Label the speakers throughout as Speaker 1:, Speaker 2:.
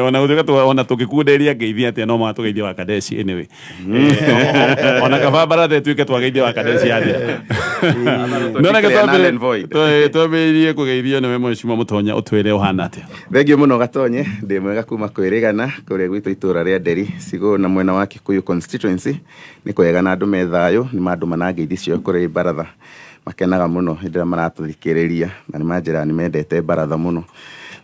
Speaker 1: Ona gũtuĩka ona tũngĩkunderia ngeithi atĩa no matũgeithia wa Kadeshi anyway. Ona kaba baratha ĩtuĩke twageithia wa Kadeshi athira. No reke
Speaker 2: Declare null and void.
Speaker 1: Twambĩrĩrie kũgeithio nĩwe Mheshimiwa Mũtonya, ũtwĩre ũhana atĩa.
Speaker 2: Thengiũ mũno Gatonye, ndĩ mwega kuma kwĩrĩgana kũrĩa gwitũ itũra rĩa Nderi Sigũũ na mwena wa Kikuyu constituency. Nĩ kwega na andũ me thayũ, nĩ mandũma na ngeithi ciao kũrĩ baratha, makenaga mũno hĩndĩ ĩrĩa maratũthikĩrĩria na nĩ manjĩraga nĩ mendete baratha mũno.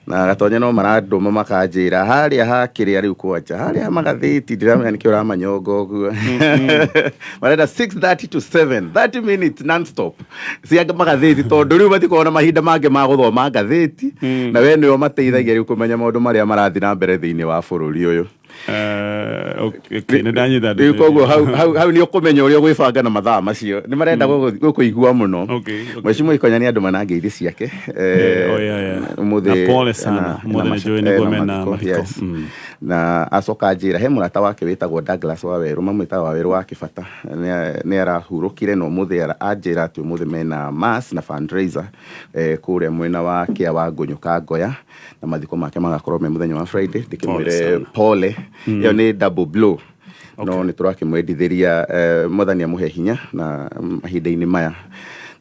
Speaker 2: Na Gatonye no marandũma makanjĩra harĩa ha kĩrĩa rĩu kwanja harĩa magathĩti, ndiramenya nĩkĩo ũramanyonga ũguo, marenda 6:30 to 7, 30 minutes non stop cia magathĩti, tondũ rĩu matikoragwo na mahinda mangĩ ma gũthoma ngathĩti na we nĩwe mateithagia rĩu kũmenya maũndũ marĩa marathiĩ na mbere thĩinĩ wa bũrũri ũyũ.
Speaker 1: Okay, nĩ ndanyita.
Speaker 2: Rĩu koguo hau nĩ ũkũmenya ũrĩa ũgwĩbanga na mathaa macio nĩ marenda gũkũigua mũno. Mheshimiwa Ikonya nĩ andũ mana ngeithi ciake.
Speaker 1: Oh, yeah.
Speaker 2: Ũmũthĩ
Speaker 1: Na pole sana. Ũmũthĩ nĩ njũĩ nĩguo
Speaker 2: ena
Speaker 1: mena
Speaker 2: mathiko,
Speaker 1: mathiko.
Speaker 2: Yes. Na acoka njĩra he mũrata wake wĩtagwo Douglas Wawerũ, mamwĩtaga Wawerũ wa Kĩbata, nĩ arahurũkire na ũmũthĩ anjĩra atĩ ũmũthĩ mena mass na fundraiser kũrĩa mwena wa Kĩa wa Ngũnyũ Kangoya, na mathiko make magakorwo me mũthenya wa Friday. Ndĩkĩmwĩre
Speaker 1: sana.
Speaker 2: pole, ĩyo nĩ double blow, no nĩ tũrakĩmwendithĩria mwathani amũhe hinya na mahinda-inĩ maya.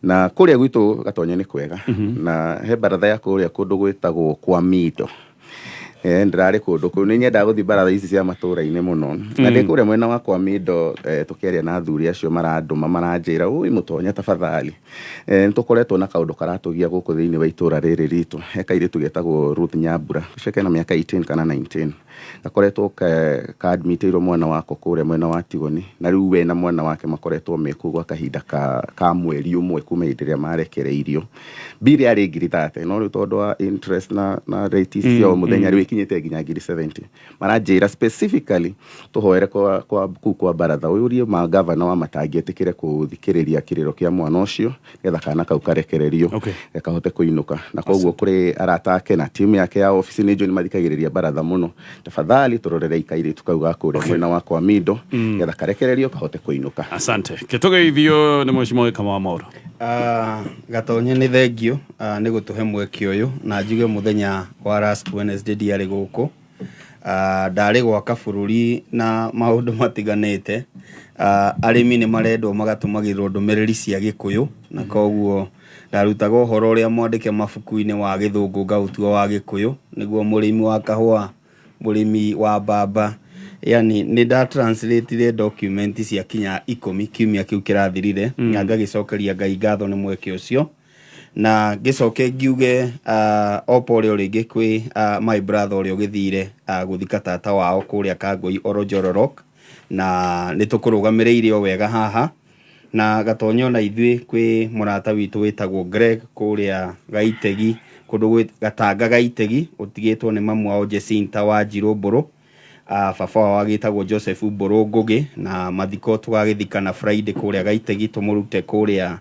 Speaker 2: Na kũrĩa gwitũ Gatonye nĩ kwega, na he baratha ya kũrĩa kũndũ gwĩtagwo kwa Mindo. Ndĩrarĩ kũndũ kũu, nĩ nyendaga gũthiĩ baratha ici cia matũũra-inĩ mũno, na ndĩ kũrĩa mwena wa kwa Mindo, tũkĩaria na athuri acio marandũma maranjĩra, "Ũi Mũtonya, tafadhali, nĩ tũkoretwo na kaũndũ karatũgia gũkũ thĩinĩ wa itũũra rĩrĩ ritũ." He kairĩtu getagwo Ruth Nyambura, ũcio kena mĩaka 18 kana 19, gakoretwo ka-admitĩirwo mwana wako kũrĩa mwena wa Tigoni, na rĩu we na mwana wake makoretwo me kũu gwa kahinda ka mweri ũmwe kuma hĩndĩ ĩrĩa marekereirio. Bill yarĩ 30,000, no rĩu tondũ wa interest na rate ici cia o mũthenya, rĩu ĩkinyĩte nginya 70,000. Maranjĩra specifically tũhoere kwa kũu kwa baratha, ũyũrie ma gavana wa matangĩetĩkĩre kũthikĩrĩria kĩrĩro kĩa mwana ũcio nĩgetha kana kau karekererio kahote kũinũka. Na koguo kũrĩ arata ake na timu yake ya ofici, nĩ njũĩ nĩ mathikagĩrĩria baratha mũno, tafadhali tũrorere kairĩtu kau ga kũrĩa mwena wa kwa Mindo nĩgetha karekererio kahote kũinũka.
Speaker 1: Asante. Ketũgeithio nĩ Mheshimiwa Gĩkama wa Maũndũ.
Speaker 3: Gatonye nĩ thengio nĩ gũtũhe mweke ũyũ, na njuge mũthenya wa last Wednesday ndiarĩ gũkũ. Ndarĩ gwaka bũrũri na maũndũ matiganĩte. Arĩmi nĩ marendwo magatũmagĩrwo ndũmĩrĩri cia Gĩkũyũ, na koguo ndarutaga ũhoro ũrĩa mwandĩke mabuku-inĩ wa Gĩthũngũ ngaũtua wa Gĩkũyũ, nĩguo mũrĩmi wa kahũa, mũrĩmi wa mbamba, yani nĩ nda translate document cia kinya 10 kiumia kĩu kĩrathirire, na ngagĩcokeria Ngai ngatho nĩ mweke ũcio. Na ngĩcoke ngiuge o pole o rĩngĩ kwĩ my brother ũrĩa ũgĩthire gũthika tata wao kũrĩa Kangoi Orojororok, na nĩ tũkũrũgamĩrĩire o wega haha. Na Gatonyo, na ithuĩ kwĩ mũrata witũ wĩtagwo Greg kũrĩa Gaitegi, kũndũ gwĩ Gatanga Gaitegi, ũtigĩtwo nĩ mamu wao Jacinta wa Njirũ Mbũrũ. Baba wao agĩtagwo Joseph Mbũrũ Ngũgĩ, na mathiko tũgagĩthikana Friday kũrĩa Gaitegi, tũmũrute kũrĩa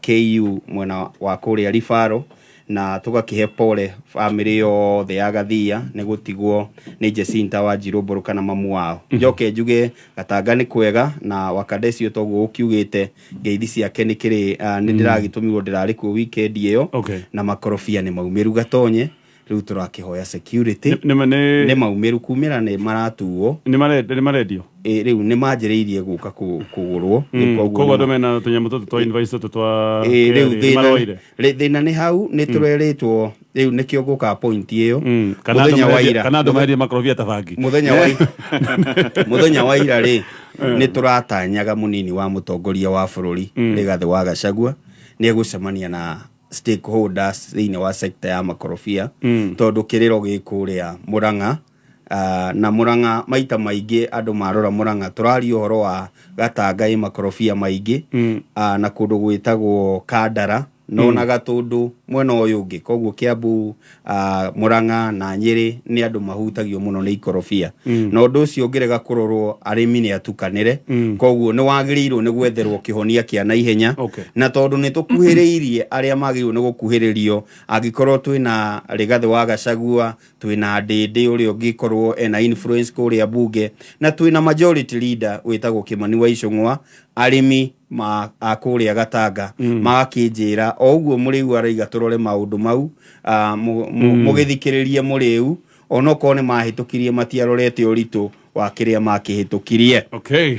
Speaker 3: KU mwena wa kũrĩa Ribaro, na tũgakĩhe pole bamĩrĩ yothe ya Gathia nĩ gũtigwo nĩ Jacinta wa Njirũ Mbũrũ kana mamu wao. Njoke njuge Gatanga nĩ kwega, na Wakadecio toguo ũkiugĩte ngeithi ciake nĩ kĩrĩ nĩ ndĩragĩtũmirwo, ndĩrarĩ kuo weekend ĩyo. Na makorobia nĩ maumĩru Gatonye, rĩu tũrakĩhoya security. Nĩ maumĩru, kumĩra nĩ maratuo.
Speaker 1: Nĩ marendio?
Speaker 3: Ĩ, rĩu nĩ manjĩrĩirie gũka kũgũrwo. Rĩu
Speaker 1: koguo andũ mena tũnyamũ tũtũ twa invoice tũtũ twa
Speaker 3: Ĩ, rĩu
Speaker 1: KRA,
Speaker 3: thĩna
Speaker 1: maroire.
Speaker 3: Thĩna nĩ hau nĩ tũrerĩtwo, rĩu nĩkĩo ngũka point ĩyo.
Speaker 1: Kana andũ
Speaker 3: Mũthenya wa ira
Speaker 1: kana andũ marendia makorobia ta bangi.
Speaker 3: Mũthenya wa ira rĩ, nĩ tũratanyaga mũnini wa mũtongoria wa bũrũri Rigathĩ wa Gachagua nĩ egũcemania na stakeholders thĩinĩ wa sector ya makorobia, tondũ kĩrĩro gĩ kũrĩa Murang'a. Na Murang'a maita maingĩ andũ marora Murang'a, tũraria ũhoro wa Gatanga ĩ makorobia maingĩ na kũndũ gwĩtagwo Kandara no na Gatũndũ mwena ũyũ ũngĩ. Koguo Kiambu, Murang'a na Nyĩrĩ nĩ andũ mahutagio mũno nĩ ikorobia, na ũndũ ũcio ũngĩrega kũrorwo arĩmi nĩ atukanĩre. Koguo nĩ wagĩrĩirwo nĩ gwetherwo kĩhonia kĩa naihenya. Na tondũ nĩ tũkuhĩrĩirie arĩa magĩrĩirwo nĩ gũkuhĩrĩrio, angĩkorwo twĩna Rigathĩ wa Gachagua, twĩna Ndĩndĩ ũrĩa ũngĩkorwo ena influence kũrĩa bunge, na twĩna majority leader wĩtagwo Kĩmani wa Icũng'wa, arĩmi ma a kũrĩa Gatanga magakĩnjĩra o ũguo mũrĩu araiga. Tũrore maũndũ mau, mũgĩthikĩrĩrie mũrĩu onokorwo nĩ mahĩtũkirie matiarorete ũritũ wa kĩrĩa makĩhĩtũkirie.
Speaker 1: Okay,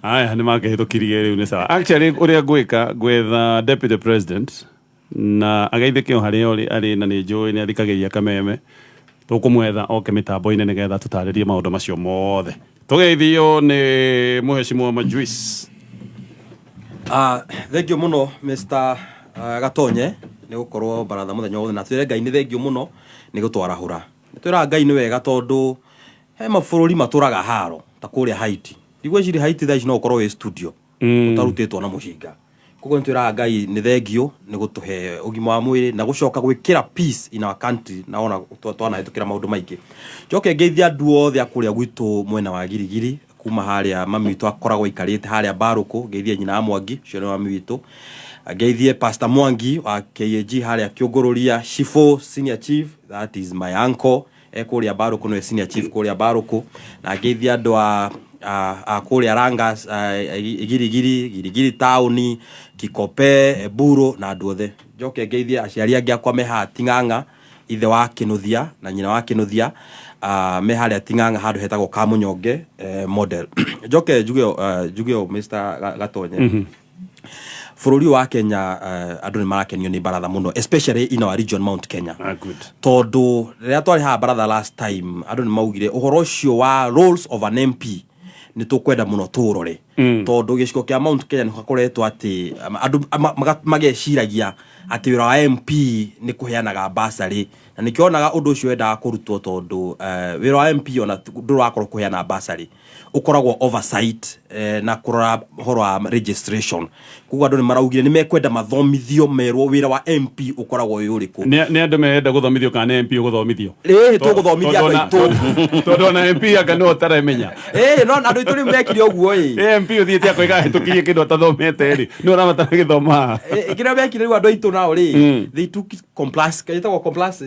Speaker 1: aya nĩ makĩhĩtũkirie rĩu nĩ sawa. Actually, ũrĩa ngwĩka, ngwetha deputy president na ageithĩke o harĩa ũrĩ arĩ, na nĩ njũĩ nĩ athikagĩrĩria kameme. Tũkũmwetha oke mĩtambo-inĩ nĩgetha tũtarĩrie maũndũ macio mothe. Tũgeithio nĩ mũhecimwa Majuice.
Speaker 4: Thengiũ mũno Mr Gatonye nĩ gũkorwo baratha mũthenya wothe, na twĩre Ngai nĩ thengiũ mũno nĩ gũtwarahũra. Nĩ twĩraga Ngai nĩ wega, tondũ he mabũrũri matũraga haro ta kũrĩa Haiti. Ndigwĩciria Haiti thaa ici no ũkorwo wĩ studio ũtarutĩtwo na mũcinga. Koguo nĩ twĩraga Ngai nĩ thengiũ nĩ gũtũhe ũgima wa mwĩrĩ na gũcoka gwĩkĩra peace in our country, na ona twanahĩtũkĩra maũndũ maingĩ. Njoke ngeithie andũ othe a kũrĩa gwitũ mwena wa Girigiri, kuma harĩa mami witũ akoragwo aikarĩte harĩa Mbarũkũ. Ngeithie nyina wa Mwangi, ũcio nĩ mami witũ. Ngeithie Pastor Mwangi wa KAG harĩa Kĩũngũrũria, Shifo senior chief, that is my uncle, e kũrĩa Mbarũkũ, nĩwe senior chief kũrĩa Mbarũkũ. Na ngeithie andũ a kũrĩa Rangas, Girigiri, Girigiri taũni, Kikope, Eburo na andũ othe. Njoke ngeithie aciari angĩ akwa me haha Ting'ang'a, ithe wa Kĩnuthia na nyina wa Kĩnuthia, me harĩa Ting'ang'a handũ hetagwo Kamunyonge model. Njoke njuge ũũ, Mr Gatonye, bũrũri wa Kenya, andũ nĩ marakenio nĩ baratha mũno, especially in our region, Mount Kenya.
Speaker 1: Ah, good.
Speaker 4: Tondũ rĩrĩa twarĩ haha baratha last time, andũ nĩ maugire ũhoro ũcio wa roles of an MP nĩ tũkwenda mũno tũũrore, tondũ gĩcigo kĩa Mount Kenya nĩ gakoretwo atĩ andũ mageciragia atĩ wĩra wa MP nĩ kũheanaga bursary, na nĩkĩo onaga ũndũ ũcio wendaga kũrutwo, tondũ wĩra wa MP ona ndũrakorwo kũheana bursary, ũkoragwo oversight na kũrora ũhoro wa registration. Koguo andũ nĩ maraugire nĩ mekwenda mathomithio, merwo wĩra wa MP ũkoragwo wĩ ũrĩkũ.
Speaker 1: Nĩ andũ merenda gũthomithio kana nĩ MP ũgũthomithio?
Speaker 4: Ĩĩ, tũgũthomithia andũ aitũ.
Speaker 1: Tondũ ona MP anga nĩwe ũtaremenya.
Speaker 4: Ĩĩ, no andũ aitũ rĩu mekire ũguo ĩ.
Speaker 1: Ĩ MP ũthiĩte akoiga ahĩtũkirie kĩndũ atathomete rĩ, nĩ ũrabatara gĩthoma.
Speaker 4: Kĩrĩa mekire rĩu andũ aitũ nao rĩ, they took it ĩtagwo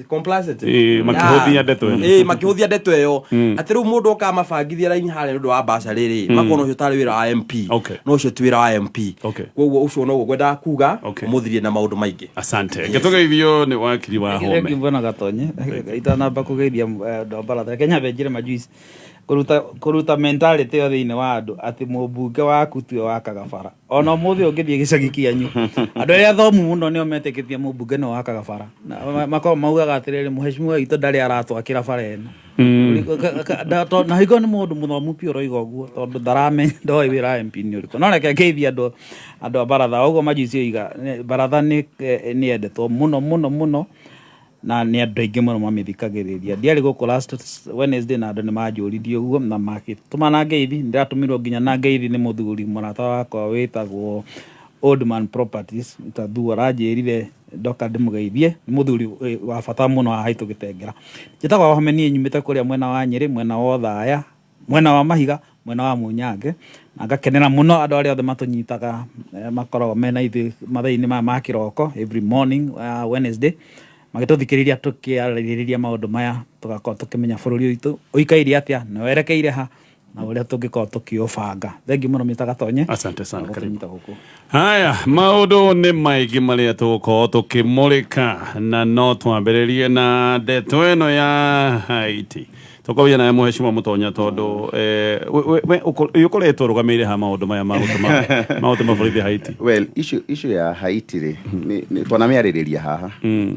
Speaker 4: complacent.
Speaker 1: Ĩĩ, makĩhũthia ndeto ĩno.
Speaker 4: Ĩĩ, makĩhũthia ndeto ĩyo, atĩ rĩu mũndũ okaga mabangithia raini harĩa nĩ ũndũ wa bursary rĩ, makona ũcio tarĩ wĩra wa MP. No ũcio ti wĩra wa MP. Koguo ũcio noguo ngwendaga kuga. Mũthirie na maũndũ maingĩ.
Speaker 1: Asante. Ngĩtũgeithio nĩ wakiri wa
Speaker 5: Thengiũ
Speaker 1: Home.
Speaker 5: Bwana Gatonye. Itanamba kũgeithia andũ a baratha, reke nyambe njĩre majuice kũruta mentality ĩyo thĩinĩ wa andũ atĩ mũmbunge waku tiwe wakaga bara. Ona ũmũthĩ ũngĩthiĩ gĩcagi kĩanyu, andũ arĩa athomu mũno nĩo metĩkĩtie mũmbunge nĩwe wakaga bara. Na makoragwo maugaga atĩrĩrĩ, mũheshimiwa witũ ndarĩ aratwakĩra bara ĩno. Na hingo nĩ mũndũ mũthomu biũ ũroiga ũguo, tondũ ndaramenya, ndoĩ wĩra wa MP nĩ ũrĩkũ. No reke ngeithie andũ a baratha. Ũguo majuice oiga, baratha nĩ yendetwo mũno mũno mũno na nĩ andũ aingĩ mũno mamĩthikagĩrĩria. Ndiarĩ gũkũ last Wednesday na andũ nĩ manjũririe ũguo na makĩtũma na ngeithi. Ndĩratũmirwo nginya na ngeithi nĩ mũthuri mũrata wakwa wĩtagwo Old Man Properties Tathu, aranjĩrire ndoka ndĩmũgeithie. Nĩ mũthuri wa bata mũno haha haitũ Gĩtengera. Njĩtagwo Wahome, niĩ nyumĩte kũrĩa mwena wa Nyĩrĩ, mwena wa Othaya, mwena wa Mahiga, mwena wa Munyange, na ngakenera mũno andũ arĩa othe matũnyitaga, makoragwo mena ithuĩ mathaa-inĩ maya ma kĩroko, every morning Wednesday, magĩtũthikĩrĩria tũkĩarĩrĩria maũndũ maya, tũgakorwo tũkĩmenya bũrũri witũ ũikaire atĩa na werekeire ha na ũrĩa tũngĩkorwo tũkĩũbanga. Thengiũ mũno, Mr Gatonye.
Speaker 1: Asante sana, karibu.
Speaker 5: Gũtũnyita gũkũ.
Speaker 1: Haya, maũndũ nĩ maingĩ marĩa tũgũkorwo tũkĩmũrĩka, na no twambĩrĩrie na ndeto ĩno ya Haiti. Tũkauria nawe mũhecimwa Mũtonya, tondũ we ũkoretwo ũrũgamĩrĩire ha maũndũ maya ma gũtũma borithi Haiti.
Speaker 2: Well, issue ya Haiti rĩ, nĩ twanamĩarĩrĩria haha,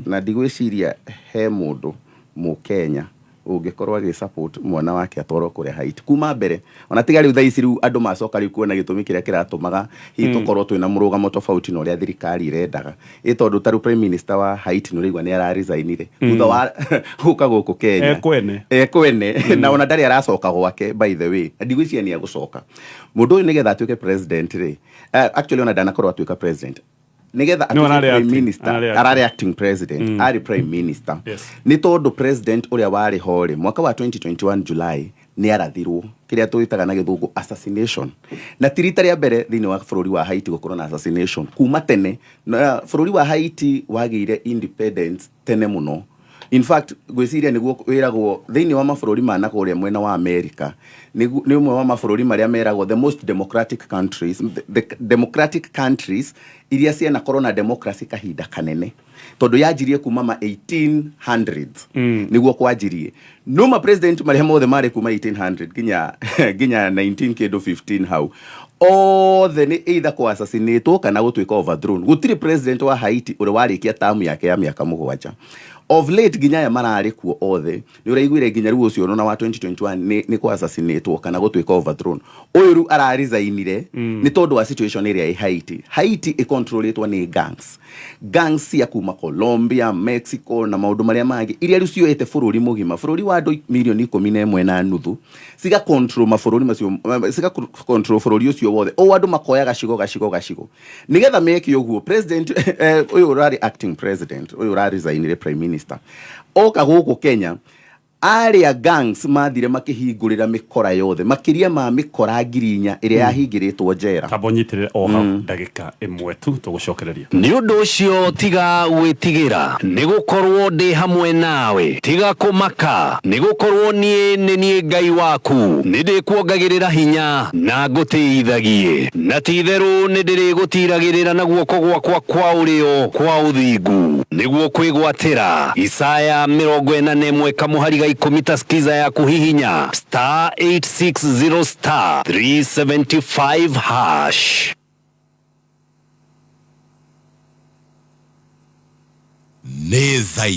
Speaker 2: na ndigwĩciria he mũndũ mũkenya ũngĩkorwo agĩ support mwana wake atwarwo kũrĩa Haiti kuma mbere, ona tiga rĩu thaa ici rĩu andũ macoka rĩu kuona gĩtũmi kĩrĩa kĩratũmaga hihi tũkorwo twĩna mũrũgamo tofauti na ũrĩa thirikari ĩrendaga. Ĩ tondũ ta rĩu prime minister wa Haiti nĩ ũraigua nĩ araresignire thutha wa gũka gũkũ Kenya.
Speaker 1: Ekwene.
Speaker 2: Ekwene, na ona ndarĩ aracoka gwake, by the way, na ndigwĩciria nĩ egũcoka. Mũndũ ũyũ nĩgetha atuĩke president rĩ, actually ona ndanakorwo atuĩka president, nĩgetha
Speaker 1: No,
Speaker 2: atuĩke
Speaker 1: ararĩ
Speaker 2: prime
Speaker 1: acting.
Speaker 2: minister,
Speaker 1: Ararĩ acting.
Speaker 2: Ararĩ acting president, arĩ prime minister. Nĩ tondũ president ũrĩa warĩ ho rĩ, mwaka wa 2021 July nĩ arathirwo kĩrĩa twĩtaga na gĩthũngũ assassination, na ti rita rĩa mbere thĩinĩ wa bũrũri wa Haiti gũkorwo na assassination kuma tene. Na bũrũri wa Haiti wagĩire independence tene mũno. In fact, ngwĩciria nĩguo wĩragwo thĩinĩ wa mabũrũri ma nakũrĩa mwena wa America, nĩ ũmwe wa mabũrũri marĩa meragwo the most democratic countries, the democratic countries iria cianakorwo na democracy kahinda kanene, tondũ yanjirie kuma ma 1800s. Nĩguo kwanjirie no ma president marĩa mothe marĩ kuma 1800 nginya 19 kĩndũ 15 hau, othe nĩ either kũ assassinatwo kana gũtuĩka overthrown. Gũtirĩ president wa Haiti ũrĩa warĩkia tamu yake ya mĩaka 7 of late. Nginya aya mararĩ kuo othe, nĩ ũraiguire nginya rĩu ũcio ona wa 2021 nĩ kũ assassinatwo kana gũtuĩka overthrown. Ũyũ rĩu araresignire nĩ tondũ wa situation ĩrĩa ĩ Haiti. Haiti ĩcontrolĩtwo nĩ gangs cia kuma Colombia, Mexico na maũndũ marĩa mangĩ, iria rĩu cioete bũrũri mũgima, bũrũri wa andũ mirioni 11.5, ciga control mabũrũri macio, ciga control bũrũri ũcio wothe. O andũ makoya gacigo gacigo gacigo nĩgetha meke ũguo. President ũyũ ũrarĩ acting president, ũyũ ũraresignire, prime minister oka gũkũ Kenya, arĩa gangs mathire makĩhingũrĩra mĩkora yothe, makĩria ma mĩkora 4,000 ĩrĩa yahingĩrĩtwo njera.
Speaker 1: Tamba ũnyitĩrĩre o hau ndagĩka ĩmwe tu, tũgũcokereria.
Speaker 6: Nĩ ũndũ ũcio tiga gwĩtigĩra, nĩ gũkorwo ndĩ hamwe nawe. Tiga kũmaka, nĩ gũkorwo niĩ nĩ niĩ Ngai waku. Nĩ ndĩkuongagĩrĩra hinya na ngũtĩithagie, na ti-itherũ nĩ ndĩrĩgũtiragĩrĩra na guoko gwakwa kwa ũrĩo kwa ũthingu nĩguo kwĩgwatĩra. Isaya 41 kamũhari ga 10. Ta skiza ya kũhihinya star 860 star 375 hash.
Speaker 7: Nĩ thaa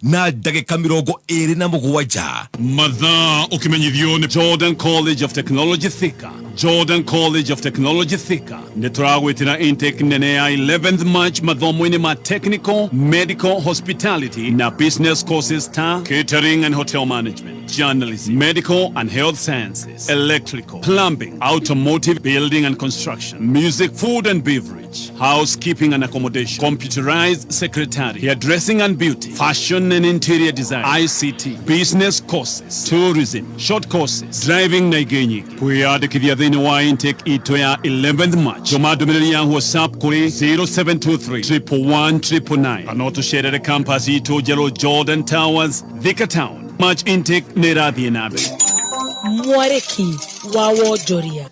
Speaker 7: 2:27.
Speaker 1: Mathaa ũkĩmenyithio nĩ Jordan College of Technology Thika. Jordan College of Technology Thika nĩ tũragwĩtĩra intake nene ya 11th March mathomo-inĩ ma technical, medical, hospitality na business courses ta catering and hotel management, journalism, medical and health sciences, electrical, plumbing, automotive, building and construction, music, food and beverage, housekeeping and accommodation, computerized secretary, hairdressing and beauty, fashion and interior design, ICT, business courses, tourism, short courses, driving na ingĩ nyingĩ. Kwĩyandĩkithia thĩinĩ wa intake itũ ya 11th March, tũma ndũmĩrĩri ya WhatsApp kũrĩ 0723 111 999 kana ũtũcerere campus itũ njerũ, Jordan Towers, Thika Town. March intake nĩ ĩrathiĩ na mbere.
Speaker 8: Mwarĩki wa wonjoria.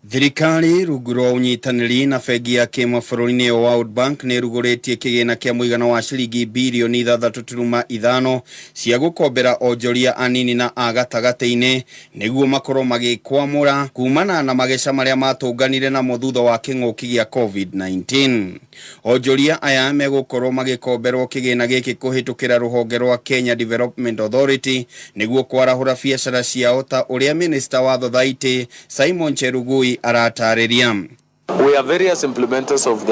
Speaker 3: Thirikari rungu rwa ũnyitanĩri na bengi ya kĩmabũrũri nĩyo World Bank nĩ ĩrugũrĩtie kĩgĩna kĩa mũigana wa ciringi birioni 6.5 cia gũkombera onjoria anini na a gatagatĩ-inĩ nĩguo makorwo magĩkwamũra kumana na mageca marĩa matũnganire namo thutha wa kĩng'ũki gĩa COVID-19. Onjoria aya megũkorwo magĩkomberwo kĩgĩna gĩkĩ kũhĩtũkĩra rũhonge rwa Kenya Development Authority nĩguo kwarahũra biacara ciao, ta ũrĩa minista wa thothaitĩ Simon Cherugui aratarĩria.
Speaker 9: We are various implementers of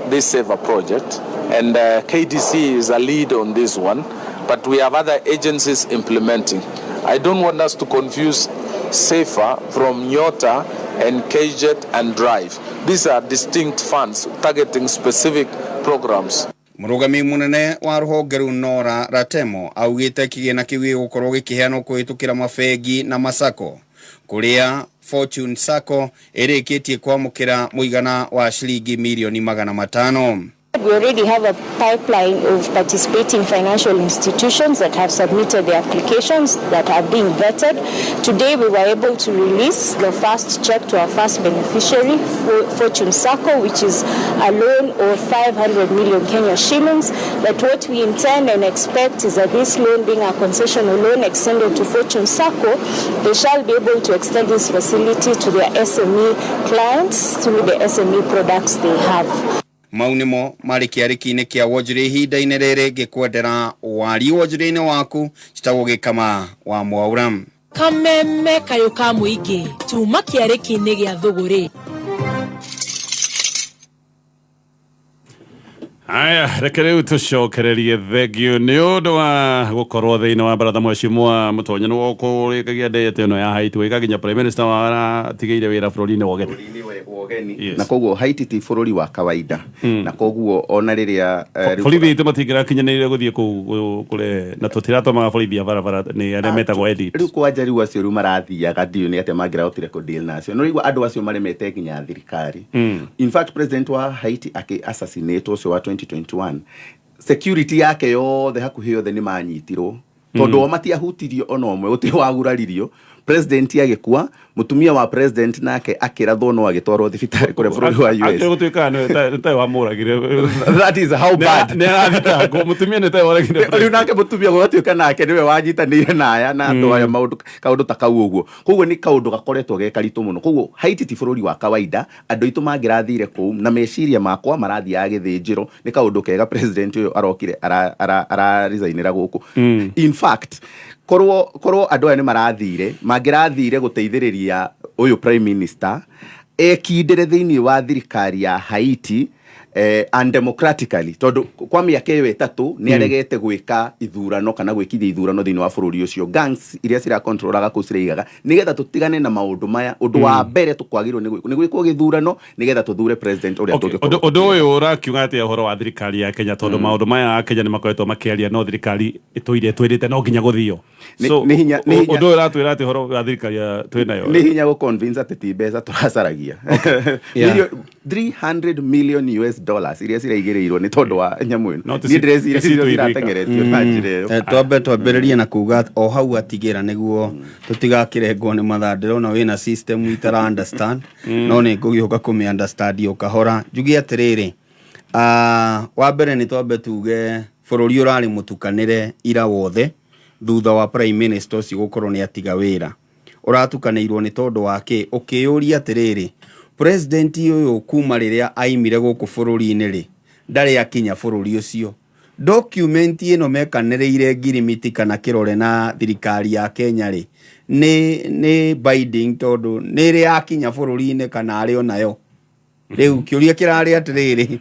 Speaker 9: this SAVER project, and KDC is a lead on this one, but we have other agencies implementing. I don't want us to confuse SAFER from Nyota and KJET and Drive. These are distinct funds targeting specific programs.
Speaker 3: Mũrũgami mũnene wa rũhonge rũu Nora Ratemo augĩte kĩgĩna kĩu gĩgũkorwo gĩkĩheanwo kũhĩtũkĩra mabengi na masako, kũrĩa Fortune Sacco ĩrĩkĩtie kwamũkĩra mũigana wa ciringi mirioni 500.
Speaker 10: We already have a pipeline of participating financial institutions that have submitted their applications that are being vetted. Today we were able to release the first check to our first beneficiary, Fortune Sacco, which is a loan of 500 million Kenya shillings. But what we intend and expect is that this loan, being a concessional loan extended to Fortune Sacco, they shall be able to extend this facility to their SME clients through the SME products they have.
Speaker 3: Mau nĩmo marĩ kĩarĩki-inĩ kĩa wonjoria ihinda-inĩ rĩrĩ. Ngĩkwendera wari wonjoria-inĩ waku. Citagwo Gĩkama wa Mwaura.
Speaker 8: Kameme kayũ ka mũingĩ tuma kĩarĩki-inĩ gĩa thũgũrĩ.
Speaker 1: Aya, reke rĩu tũcokererie. Thengio nĩ ũndũ wa gũkorwo thĩinĩ wa baratha. Mheshimiwa Mũtonye, nĩ kũrĩkagia ndĩte ĩno ya Haiti wĩka nginya prime minister waratigĩire wĩra bũrũri-inĩ wa ũgeni.
Speaker 2: Bũrũri-inĩ wa ũgeni.
Speaker 1: Yes.
Speaker 2: Na koguo Haiti ti bũrũri wa kawaida, na koguo ona rĩrĩa rĩu-
Speaker 1: Borithi itũ matingĩrakinyanĩire gũthiĩ kũu kũrehe na tũtiratũmaga borithi a barabara, nĩ arĩa metagwo edit.
Speaker 2: Rĩu kwanja rĩu acio rĩu marathiaga, ndiũĩ nĩ atĩa mangĩrahotire kũ deal nacio, no rĩu andũ acio maremete nginya thirikari. In fact, president wa Haiti akĩ assassinate ũcio wa 2021, Security yake yothe, hakuhĩ yothe nĩ manyitirwo, tondũ o matiahutirio ona ũmwe, gũtirĩ waguraririo. President agĩkua, mũtumia wa president nake akĩrathwo no agĩtwarwo thibitarĩ kũrĩa bũrũri wa US.
Speaker 1: Akĩrĩ gũtuĩkaga nĩ tayo wamũragire.
Speaker 2: That is how bad.
Speaker 1: Nĩ arathitangwo mũtumia nĩ tayo waragire.
Speaker 2: Rĩu nake mũtumia gũgatuĩka nake nĩwe wanyitanĩire na aya na andũ aya, maũndũ kaũndũ ta kau ũguo. Koguo nĩ kaũndũ gakoretwo ge karitũ mũno. Koguo Haiti ti bũrũri wa kawaida. Andũ aitũ mangĩrathire kũu, na meciria makwa marathiaga gĩthĩnjĩro, nĩ kaũndũ kega president ũyũ arokire ara-resignĩra gũkũ. In fact, korwo andũ aya nĩ marathire, mangĩrathire gũteithĩrĩria ũyũ prime minister ekindĩre thĩinĩ wa thirikari ya Haiti undemocratically, tondũ kwa mĩaka ĩyo 3 nĩ aregete gwĩka ithurano kana gwĩkithia ithurano thĩinĩ wa bũrũri ũcio. Gangs iria cirakontrolaga kũu ciraigaga nĩgetha tũtigane na maũndũ maya, ũndũ wa mbere tũkwagĩrĩirwo nĩ gwĩkwo gĩthurano nĩgetha tũthure president ũrĩa tũngĩkorwo.
Speaker 1: Ũndũ ũyũ ũrakiuga atĩa ũhoro wa thirikari ya Kenya, tondũ maũndũ maya a Kenya nĩ makoretwo makĩaria, no thirikari ĩtũire ĩtwĩrĩte no nginya gũthio? So,
Speaker 2: Nĩ hinya.
Speaker 1: Ũndũ ũyũ ũratwĩra atĩ ũhoro wa thirikari ya twĩ nayo?
Speaker 2: Nĩ hinya gũ convince atĩ ti mbeca tũracaragia. 300 million US dollars iria ciraigĩrĩirwo nĩ tondũ wa nyamũ ĩno.
Speaker 1: No
Speaker 2: Niĩ ndĩreciria
Speaker 1: ti
Speaker 2: icio
Speaker 1: citũ ithuika.
Speaker 2: ciratengeretio na njĩra ĩyo.
Speaker 3: Twambe twambĩrĩrie na kuga o hau atigĩra nĩguo tũtigakĩrengwo nĩ mathaa. Ndĩrona wĩna system itara understand, no nĩ ngũgĩũka kũmĩ understand o kahora. Njuge atĩrĩrĩ, wa mbere nĩ twambe tuge bũrũri ũrarĩ mũtukanĩre ira wothe thutha wa prime minister ũcio gũkorwo nĩ atiga wĩra. Ũratukanĩirwo nĩ tondũ wa kĩ? Ũkĩyũria atĩrĩrĩ, president ũyũ kuma rĩrĩa aimire gũkũ bũrũri-inĩ rĩ, ndarĩ akinya bũrũri ũcio. Document ĩno mekanĩrĩire ngirimiti kana kĩrore na thirikari ya Kenya rĩ, nĩ binding, tondũ nĩ ĩrĩ yakinya bũrũri-inĩ kana arĩ o nayo? Rĩu kĩũria kĩrarĩ atĩrĩrĩ,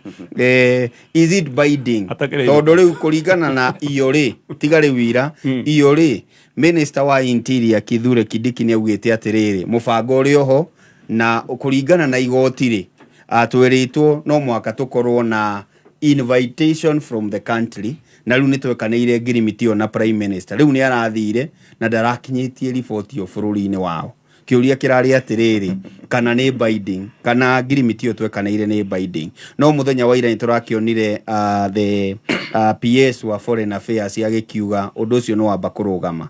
Speaker 3: is it binding?
Speaker 1: Atakĩrĩ.
Speaker 3: Tondũ rĩu kũringana na iyo rĩ, tiga rĩu ira iyo rĩ, minister wa interior Kithure Kindiki nĩ augĩte atĩrĩrĩ, mũbango ũrĩ oho, na kũringana na igoti rĩ, twĩrĩtwo no mũhaka tũkorwo na invitation from the country, na rĩu nĩ twekanĩire ngirimiti ĩyo na prime minister. Rĩu nĩ arathire na ndarakinyĩtie riboti ĩyo bũrũri-inĩ wao. Kĩũria kĩrarĩ atĩrĩrĩ, kana nĩ binding, kana ngirimiti ĩyo twekanĩire nĩ binding? No mũthenya wa ira nĩ tũrakĩonire the PS wa foreign affairs agĩkiuga ũndũ ũcio nĩ wamba kũrũgama.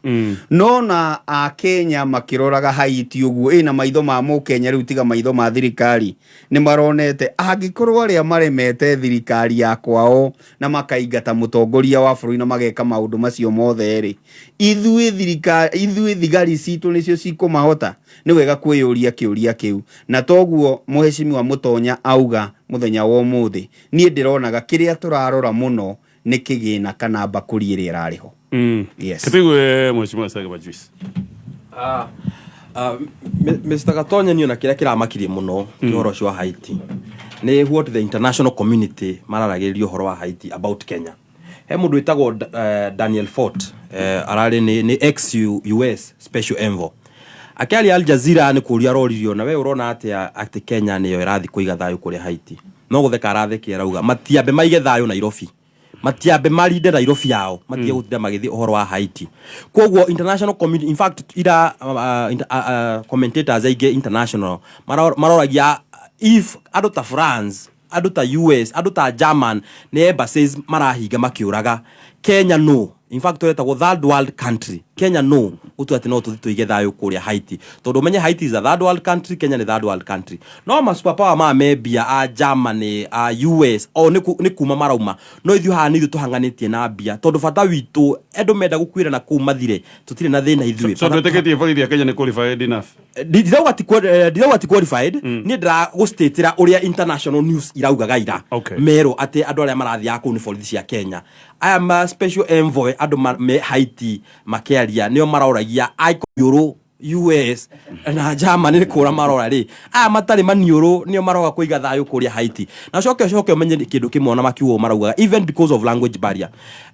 Speaker 3: No na akenya makĩroraga Haiti ũguo ĩna maitho ma mũkenya rĩu, tiga maitho ma thirikari, nĩ maronete angĩkorwo arĩa maremete thirikari ya kwao na makaingata mũtongoria wa bũrũri na mageka maũndũ macio mothe rĩ, ithuĩ thirikari, ithuĩ thigari citũ nĩcio cikũmahota? Nĩ wega kwĩyũria kĩũria kĩu, na toguo mũhecimiwa Mũtonya auga mũthenya wa ũmũthĩ. Niĩ ndĩronaga kĩrĩa tũrarora mũno nĩ kĩgĩna kana mbakũri ĩrĩa ĩrarĩ ho. Yes.
Speaker 1: Kĩtũigue mheshimiwa Sage Majuice.
Speaker 4: Mr. Gatonye, niĩ ona kĩrĩa kĩramakirie mũno kĩ ũhoro ũcio wa Haiti nĩ what the international community mararagĩrĩria ũhoro wa Haiti about Kenya. He mũndũ wĩtagwo Daniel Fort, ararĩ nĩ ex US special envoy, akĩaria Al Jazeera nĩ kũũria aroririo, na we ũrona atĩa atĩ Kenya nĩyo ĩrathiĩ kũiga thayũ kũrĩa Haiti? No gũtheka arathekia, arauga matiambe maige thayũ Nairobi, matiambe marinde Nairobi yao, matige gũtinda magĩthiĩ ũhoro wa Haiti. Koguo international community, in fact ira commentators aingĩ international maroragia if andũ ta France, andũ ta US, andũ ta German nĩ embassies marahinga makĩũraga Kenya. No in fact tũretagwo third world country. Kenya no gũtua atĩ no tũthiĩ tũige thayũ kũrĩa Haiti, tondũ ũmenye Haiti is a third world country, Kenya nĩ third world country, no ma superpower ma membia a Germany, a US, o nĩ kuma marauma. No ithuĩ haha nĩ ithuĩ tũhanganĩtie na mbia, tondũ bata witũ andũ menda gũkuĩra na kũu mathire, tũtirĩ na thĩna ithuĩ.
Speaker 1: So twĩtĩkĩtie borithi ya Kenya nĩ qualified enough?
Speaker 4: Ndirauga ti qualified. Niĩ ndĩragũstatĩra ũrĩa international news iraugaga ira. Merwo atĩ andũ arĩa marathiaga kũu nĩ borithi cia Kenya. Aya ma special envoy, andũ me Haiti makĩaria, nĩo maroragia aiũrũ US na Germany nĩ kũra marora rĩ, aya matarĩ maniũrũ nĩo maroga kũiga thayũ kũrĩa Haiti. Na ũcoke ũmenye kĩndũ kĩmwe, ona makiugo maraugaga even because of language barrier,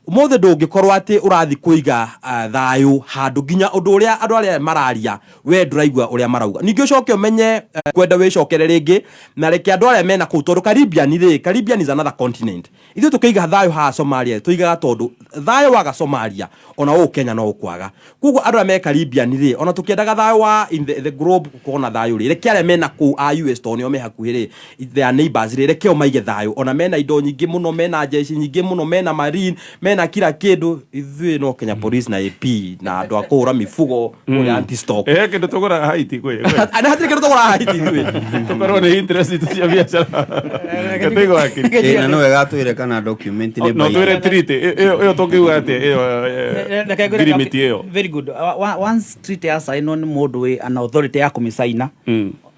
Speaker 4: ũmũthĩ ndũngĩkorwo atĩ ũrathiĩ kũiga thayũ handũ nginya ũndũ ũrĩa andũ arĩa mararia we ndũraigua ũrĩa marauga. Ningĩ ũcoke ũmenye kwenda wĩcokere rĩngĩ na reke andũ arĩa mena kũu, tondũ Caribbean rĩ, Caribbean is another continent. Ithuĩ tũkĩiga thayũ haha Somalia, tũigaga tondũ thayũ waga Somalia, ona ũũ Kenya no ũkwaga. Koguo andũ arĩa me Caribbean rĩ, ona tũkĩenda Tũkĩendaga thayũ wa in the globe gũkorwo na thayũ rĩ, reke arĩa mena kũu a US tondũ nĩo me hakuhĩ rĩ, their neighbors rĩ, reke o maige thayũ. Ona mena indo nyingĩ mũno, mena jeshi nyingĩ mũno, mena marine, mena kila kĩndũ. Ithuĩ no Kenya Police na AP na andũ a kũhũra mifugo kũrĩa anti stock.
Speaker 1: He kĩndũ tũgũraga Haiti kwĩ.
Speaker 4: Ana hatirĩ kĩndũ tũgũraga Haiti ithuĩ.
Speaker 1: Tũkorwo nĩ interest itũ cia biacara. Reke tũigue wakiri.
Speaker 3: Ĩ, na no wega atwĩre kana document nĩ
Speaker 1: No twĩre
Speaker 3: binding.
Speaker 1: treaty ĩyo ĩyo tũngiuga atĩa ĩyo
Speaker 5: Reke ngwĩre-
Speaker 1: ngirimiti ĩyo.
Speaker 5: Very good. Once treaty yasainwo nĩ mũndũ wĩ an authority ya kũmĩcaina,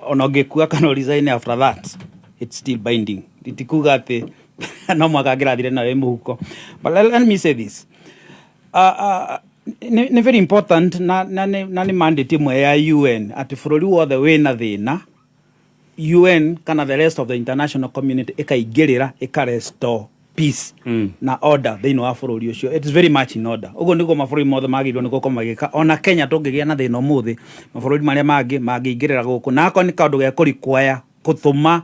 Speaker 5: ona ũngĩkua kana resign after that, it's still binding. Tikuga atĩ no mwaka angĩrathire nayo ĩ mũhuko. But let me say this. Nĩ very important na nĩ mandate ĩmwe ya UN atĩ bũrũri wothe wĩna thĩna, UN kana the rest of the international community ĩkaingĩrĩra, ĩka restore peace na order thĩinĩ wa bũrũri ũcio. It's very much in order. Ũguo nĩguo mabũrũri mothe magĩrĩirwo nĩ gũkorwo magĩka. Ona Kenya tũngĩgĩa na thĩna ũmũthĩ, mabũrũri marĩa mangĩ mangĩingĩrĩra gũkũ, na akorwo nĩ kaũndũ ge kũrequire gũtũma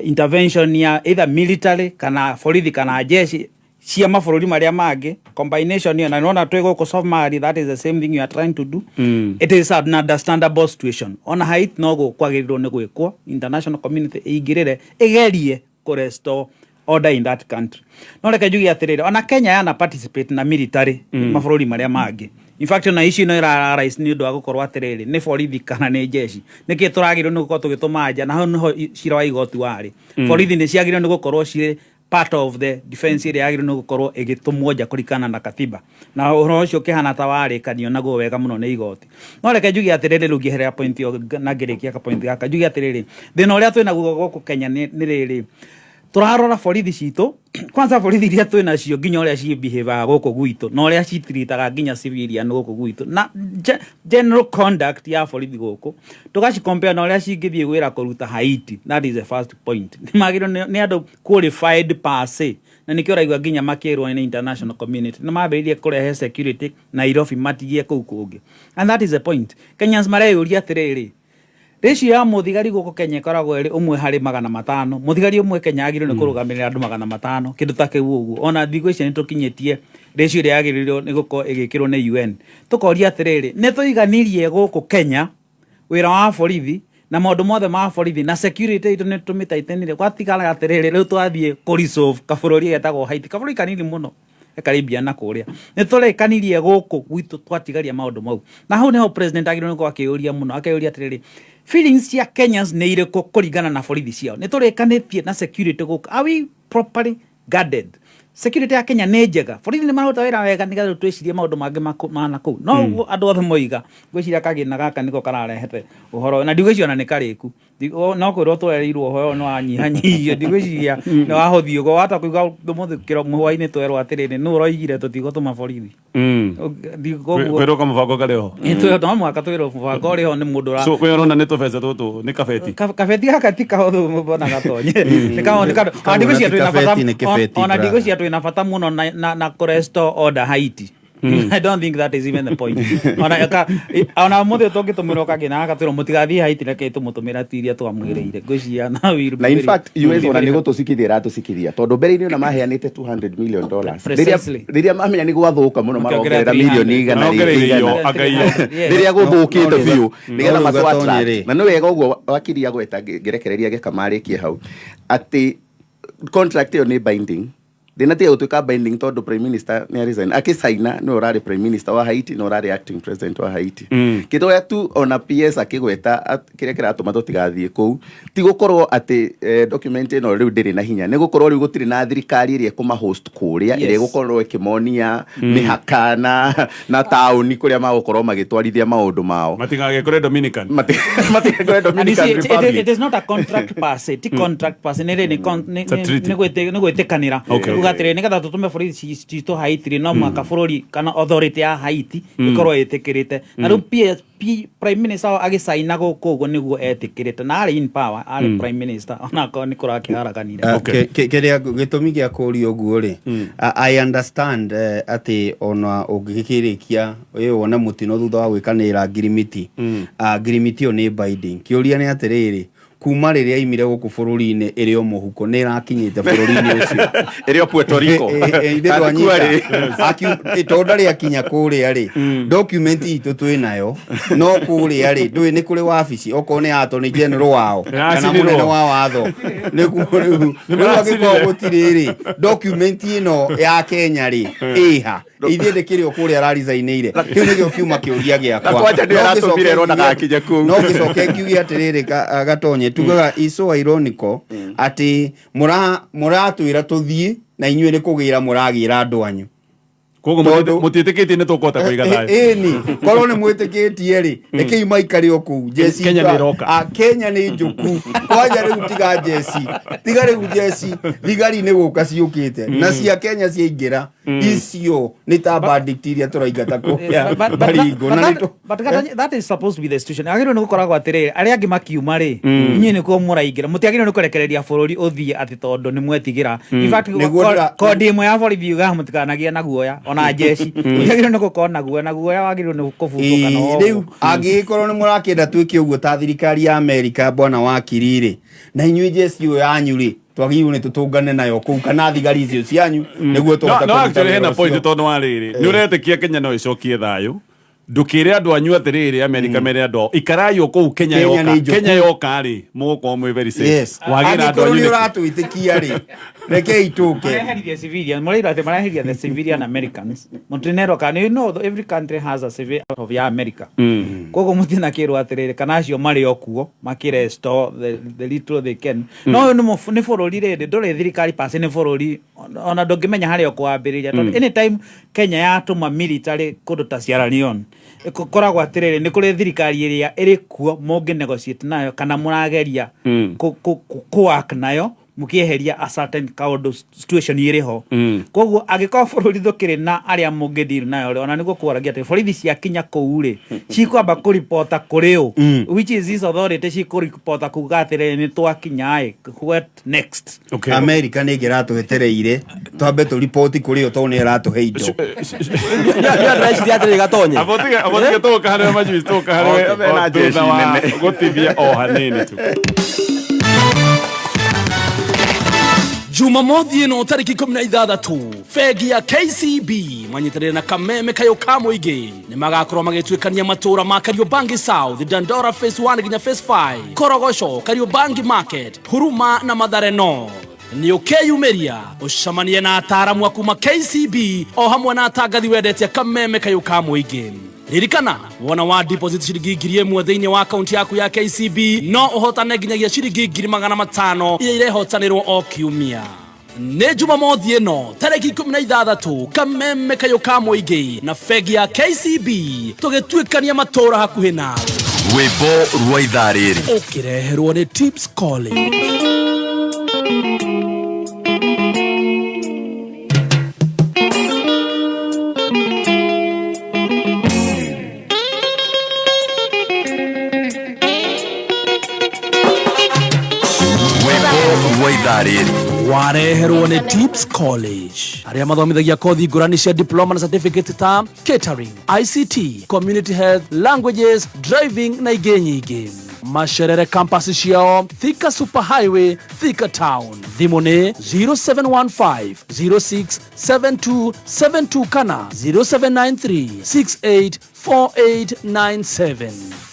Speaker 5: intervention ya either military kana borithi kana jeshi cia mabũrũri marĩa mangĩ, combination ĩyo, na nĩwona twĩ gũkũ Somalia, that is the same thing you are trying to do. It is an understandable situation. Ona Haiti no kwagĩrĩirwo nĩ gwĩkwo, international community ĩingĩrĩre, ĩgerie kũ restore order in that country. No reke njuge atĩrĩrĩ, ona Kenya yana participate na military mabũrũri marĩa mangĩ. In fact, ona ici no ĩra nĩ ũndũ wa gũkorwo atĩrĩrĩ, nĩ borithi kana nĩ jeshi, nĩkĩ tũragĩrĩirwo nĩ gũkorwo tũgĩtũma nja? Na hau nĩho cira wa igoti warĩ. Borithi nĩ ciagĩrĩirwo nĩ gũkorwo cirĩ part of the defense ĩrĩa yagĩrĩirwo nĩ gũkorwo ĩgĩtũmwo nja kũringana na katiba, na ũhoro ũcio ũkĩhana ta warĩkanio naguo wega mũno nĩ igoti. No reke njuge atĩrĩrĩ, rĩu ngĩherera point ĩyo na ngĩrĩkia ka point gaka, njuge atĩrĩrĩ, thĩna ũrĩa twĩ naguo gũkũ Kenya nĩ rĩrĩ, tũrarora borithi citũ kwanza, borithi iria twĩ nacio, nginya ũrĩa cibehavaga gũkũ gwitũ na ũrĩa citiritaga nginya civilian gũkũ gwitũ, na general conduct ya borithi gũkũ, tũgacicompare na ũrĩa cingĩthiĩ wĩra kũruta Haiti. That is the first point. Nĩ magĩrĩirwo nĩ andũ qualified per se, na nĩkĩo ũraigua nginya makĩrwo nĩ international community nĩ mambĩrĩirie kũrehe security Nairobi, matigie kũu kũngĩ. And that is the point. Kenyans mareyũria atĩrĩrĩ, ratio ya mũthigari gũkũ Kenya ĩkoragwo ĩrĩ 1 harĩ 500. Mũthigari ũmwe Kenya agĩrĩirwo nĩ kũrũgamĩrĩra andũ 500, kĩndũ ta kĩu ũguo. Ona thikũ ici nĩ tũkinyĩtie ratio ĩrĩa yagĩrĩirwo nĩ gũkorwo ĩgĩkĩrwo nĩ UN. Tũkoria atĩrĩrĩ, nĩ tũiganirie gũkũ Kenya wĩra wa borithi na maũndũ mothe ma borithi na security itũ nĩ tũmĩtaitanire? Gwatigara atĩrĩrĩ, rĩu twathiĩ kũ resolve kabũrũri getagwo Haiti, kabũrũri kanini mũno Caribbean na kũrĩa, nĩ tũrĩkanirie gũkũ gwitũ twatigaria maũndũ mau? Na hau nĩho president agĩrĩirwo nĩ gũkorwo akĩyũria mũno, akeyũria atĩrĩrĩ, feelings cia Kenyans nĩ irĩkũ kũringana na borithi ciao? Nĩ tũrĩkanĩtie na security gũkũ? Are we properly guarded? Security ya Kenya nĩ njega? Borithi nĩ mararuta wĩra wega? Nĩgetha rĩu twĩcirie maũndũ mangĩ mana kũu. No ũguo andũ othe moiga, ngwĩciria kagĩna gaka nĩko kararehete ũhoro ũyũ, na ndigwĩciria ona nĩ karĩku. No kwĩrwo twerirwo ũhoro ũyũ nĩ wanyihanyihio, ndigwĩciria nĩ wahũthio ũguo wata kuiga ũmũthĩ kĩro mũhwa-inĩ twerwo atĩrĩrĩ, nũ ũroigire tũtigũtũma borithi?
Speaker 1: Kwĩrwo kamũbango karĩ ho.
Speaker 5: No mũhaka twĩrwo mũbango ũrĩ ho nĩ mũndũ ũra
Speaker 1: So we ũrona nĩ tũbeca tũtũ nĩ kabeti.
Speaker 5: Kabeti gaka ti kahũthũ bona gatonye, nĩ nĩ kaũndũ. Ona ndigwĩciria twĩna bata
Speaker 3: Kabeti nĩ kĩbeti,
Speaker 5: ona
Speaker 3: brother.
Speaker 5: ndigwĩciria twĩna bata mũno na kũ restore order Haiti. I don't think that is even the point. Ona mũthĩ tũngĩtũmĩrwo kagĩna gaka twĩrwo mũtigathiĩ Haiti, reke tũmũtũmĩra ti iria twamwĩrĩire, ngwĩciria na will be
Speaker 2: Na in fact US ona
Speaker 5: very
Speaker 2: nĩ gũtũcikithia ĩratũcikithia, tondũ mbere-inĩ ona maheanĩte $200 million.
Speaker 5: Precisely.
Speaker 2: Rĩrĩa mamenya nĩ gwathũka mũno,
Speaker 5: Makĩongerera
Speaker 2: marongerera milioni
Speaker 5: 300.
Speaker 2: igana
Speaker 1: Marongereire
Speaker 2: igana.
Speaker 1: iyo, anga iyo.
Speaker 5: Yes.
Speaker 2: Rĩrĩa gũthũkĩte
Speaker 3: No, no,
Speaker 2: biũ,
Speaker 3: no,
Speaker 2: nĩgetha
Speaker 3: no,
Speaker 2: matũ
Speaker 3: Gatonye
Speaker 2: attract.
Speaker 3: rĩ.
Speaker 2: Na nĩ wega ũguo wakiri agweta, ngĩrekereria gĩkamarĩkie hau atĩ contract ĩyo nĩ binding. Ndĩnatiga gũtuĩka binding tondũ prime minister nĩ resign akĩcaina, nĩwe ũrarĩ prime minister wa Haiti na ũrarĩ acting president wa Haiti. Kĩndũ gĩa tu ona PS akĩgweta kĩrĩa kĩratũma tũtigathiĩ kũu ti gũkorwo atĩ document ĩno rĩu ndĩrĩ na hinya, nĩ gũkorwo rĩu gũtirĩ na thirikari ĩrĩa ĩkũma host kũrĩa, ĩrĩa ĩgũkorwo ĩkĩmonia mĩhaka na taũni kũrĩa magũkorwo magĩtwarithia maũndũ mao.
Speaker 1: Matigagĩkore Dominican.
Speaker 2: Matigagĩkore
Speaker 5: And you
Speaker 2: Dominican
Speaker 5: see, it,
Speaker 2: Republic.
Speaker 5: it is not a contract per se, ti contract per se, nĩ rĩ
Speaker 1: It's a treaty.
Speaker 5: nĩ gwĩtĩkanĩra. Kuga atĩrĩ, nĩgetha tũtũme borithi citũ Haiti rĩ, no mũhaka bũrũri kana authority ya Haiti ĩkorwo ĩtĩkĩrĩte. Na rĩu prime minister agĩcaina gũkũ ũguo nĩguo etĩkĩrĩte, na arĩ in power, arĩ prime minister, onakorwo nĩ kũrakĩharaganire.
Speaker 3: Kĩrĩa gĩtũmi gĩa kũũria ũguo rĩ, I understand atĩ ona ũngĩkĩrĩkia ĩ wone mũtino thutha wa gwĩkanĩra ngirimiti, ngirimiti ĩyo nĩ binding. Kĩũria nĩ atĩrĩrĩ, Kuma rĩrĩa aimire gũkũ bũrũri-inĩ ĩrĩ o mũhuko, nĩ ĩrakinyĩte bũrũri-inĩ ũcio.
Speaker 2: Ĩrĩ o Puerto Rico.
Speaker 3: Ithuĩ
Speaker 2: Kana
Speaker 3: twanyita.
Speaker 2: kuarĩ.
Speaker 3: Tondũ ndarĩ akinya kũrĩa rĩ, document itũ twĩ nayo, no kũrĩa rĩ, ndũĩ nĩ kũrĩ wabici, okorwo nĩ attorney general wao kana
Speaker 1: Ĩracinirwo.
Speaker 3: mũnene wa watho, nĩguo rĩu angĩkorwo gũtirĩ rĩ, document ĩno ya Kenya rĩ, ĩha ithuĩ ndĩkĩrĩ o kũrĩa araricainĩire. Kĩu nĩkĩo kiuma kĩũria gĩakwa.
Speaker 2: Na kwanja nĩwe
Speaker 3: No ngĩcoke
Speaker 2: aratũmire ĩrona
Speaker 3: ngiuge-
Speaker 2: gakinye kũu.
Speaker 3: No ngĩcoke ngiuge atĩrĩrĩ, Gatonye, tugaga is so ironical atĩ mũratwĩra tũthiĩ na inyuĩ nĩ kũgĩra mũragĩra andũ anyu.
Speaker 1: Koguo mũtiĩtĩkĩtie nĩ tũkũhota kũiga thayũ?
Speaker 3: Ĩni, korwo nĩ mwĩtĩkĩtie rĩ, rekei maikare o kũu. Njeci
Speaker 1: Kenya nĩ ĩroka.
Speaker 3: Kenya nĩ njũku kwanja rĩu, tiga njeci, tiga rĩu njeci, thigari nĩ gũka ciũkĩte na cia Kenya ciaingĩra icio nĩ ta bandit iria tũraingata kũrĩa Baringo na nĩ
Speaker 5: But Gatonye, that is supposed to be the situation. Agĩrĩirwo nĩ gũkoragwo atĩrĩrĩ, arĩa angĩ makiuma rĩ, inyuĩ nĩkuo mũraingĩra. Mũtiagĩrĩirwo nĩ kũrekereria bũrũri ũthiĩ atĩ tondũ nĩ mwetigĩra. In fact,
Speaker 3: Nĩguo
Speaker 5: kodi ĩmwe ya borithi yugaga mũtikanagie na guoya, ona njeci. Mũtiagĩrĩirwo nĩ gũkorwo na guoya, na guoya wagĩrĩirwo nĩ kũbutwo kana
Speaker 3: Ĩĩ, rĩu angĩgĩkorwo nĩ mũrakĩenda twĩke ũguo ta thirikari ya Amerika, bwana wakiri rĩ, na inyuĩ njeci ĩyo yanyu rĩ, twagĩrĩirwo nĩ tũtũngane nayo kũu kana thigari icio cianyu nĩguo tũhote
Speaker 1: No
Speaker 3: kũruta
Speaker 1: actually
Speaker 3: wĩra
Speaker 1: hena point,
Speaker 3: ũcio.
Speaker 1: tondũ wa rĩrĩ, nĩ ũretĩkia Kenya no ĩcokie thayũ? Ndũkĩre andũ anyu atĩrĩrĩ, Amerika mere andũ ao ikarai o kũu, Kenya
Speaker 3: Kenya
Speaker 1: yoka.
Speaker 3: nĩ njũku.
Speaker 1: Kenya yoka rĩ, mũgũkorwo mwĩ very safe.
Speaker 3: Yes.
Speaker 1: Wagĩra andũ
Speaker 3: Angĩkorwo
Speaker 1: anyu
Speaker 3: nĩ
Speaker 1: nĩkĩ?
Speaker 3: ũratwĩtĩkia rĩ, rekei tũke.
Speaker 5: Mareheria civilian, mũraira atĩ mareheria the civilian Americans. Mũtinerwo kana, you know, every country has a civil of ya America. Koguo mũtinakĩrwo atĩrĩrĩ, kana acio marĩ o kuo makĩrestore the little they can. No ũyũ nĩ bũrũri rĩrĩ ndũrĩ thirikari pasi, nĩ bũrũri ona ndũngĩmenya harĩa ũkwambĩrĩria, tondũ anytime Kenya yatũma military kũndũ ta Sierra Leone, koragwo atĩrĩrĩ, nĩ kũrĩ thirikari ĩrĩa ĩrĩ kuo mũngĩ negotiate nayo kana mũrageria kũ work nayo mũkĩeheria a certain kaũndũ situation ĩrĩ ho. Koguo angĩkorwo bũrũri ndũkĩrĩ na arĩa mũngĩ deal nayo rĩ, ona nĩguo kwaragia atĩ borithi ciakinya kũu rĩ, cikwamba kũripota kũrĩ ũ, which is this authority cikũripota kuga atĩrĩrĩ, nĩ twakinya ĩ, what next?
Speaker 1: Okay.
Speaker 3: Amerika nĩ ĩngĩratũhetereire twambe tũripoti kũrĩ yo tondũ nĩ ĩratũhe indo.
Speaker 4: Ndĩreciria atĩrĩrĩ, Gatonye.
Speaker 1: Abotige tũka harĩwe majuice, tũka harĩwe
Speaker 2: O, mena
Speaker 1: o
Speaker 2: jeshi
Speaker 1: thutha wa
Speaker 2: nene.
Speaker 1: gũtithia o hanini tu.
Speaker 11: Jumamothi ĩno tarĩki 16, bengi ya KCB manyitanĩire na Kameme Kayũ ka Mũingĩ nĩ magakorwo magĩtuĩkania matũũra ma Kariobangi South, Dandora Phase 1 nginya Phase 5, Korogoco, Kariobangi Market, Huruma na Mathare North. Nĩ ũkeyumĩria ũcemanie na ataaramu a kuma KCB o hamwe na atangathi wendete Kameme Kayũ ka Mũingĩ. Ririkana, wona wa deposit ciringi 1,000 thĩinĩ wa akaunti yaku ya KCB, no ũhotane nginyagia ciringi 500,000 iria irehotanĩrwo o kiumia. Nĩ Jumamothi ĩno tarĩki 16, Kameme Kayũ ka Mũingĩ na bengi ya KCB tũgĩtuĩkania matũũra hakuhĩ nawe.
Speaker 7: Rwĩmbo rwa ithaa rĩrĩ
Speaker 11: ũkĩreherwo nĩ Tips College.
Speaker 7: Rwĩmbo rwa ithaa rĩrĩ
Speaker 11: Wareherwo nĩ Tips College, arĩa mathomithagia kothi ngũrani cia diploma na certificate ta catering, ICT, community health, languages, driving na ingĩ nyingĩ. Macerere campus ciao Thika Super Highway, Thika Town. Thimũ nĩ 0715 067272 kana 0793 684897.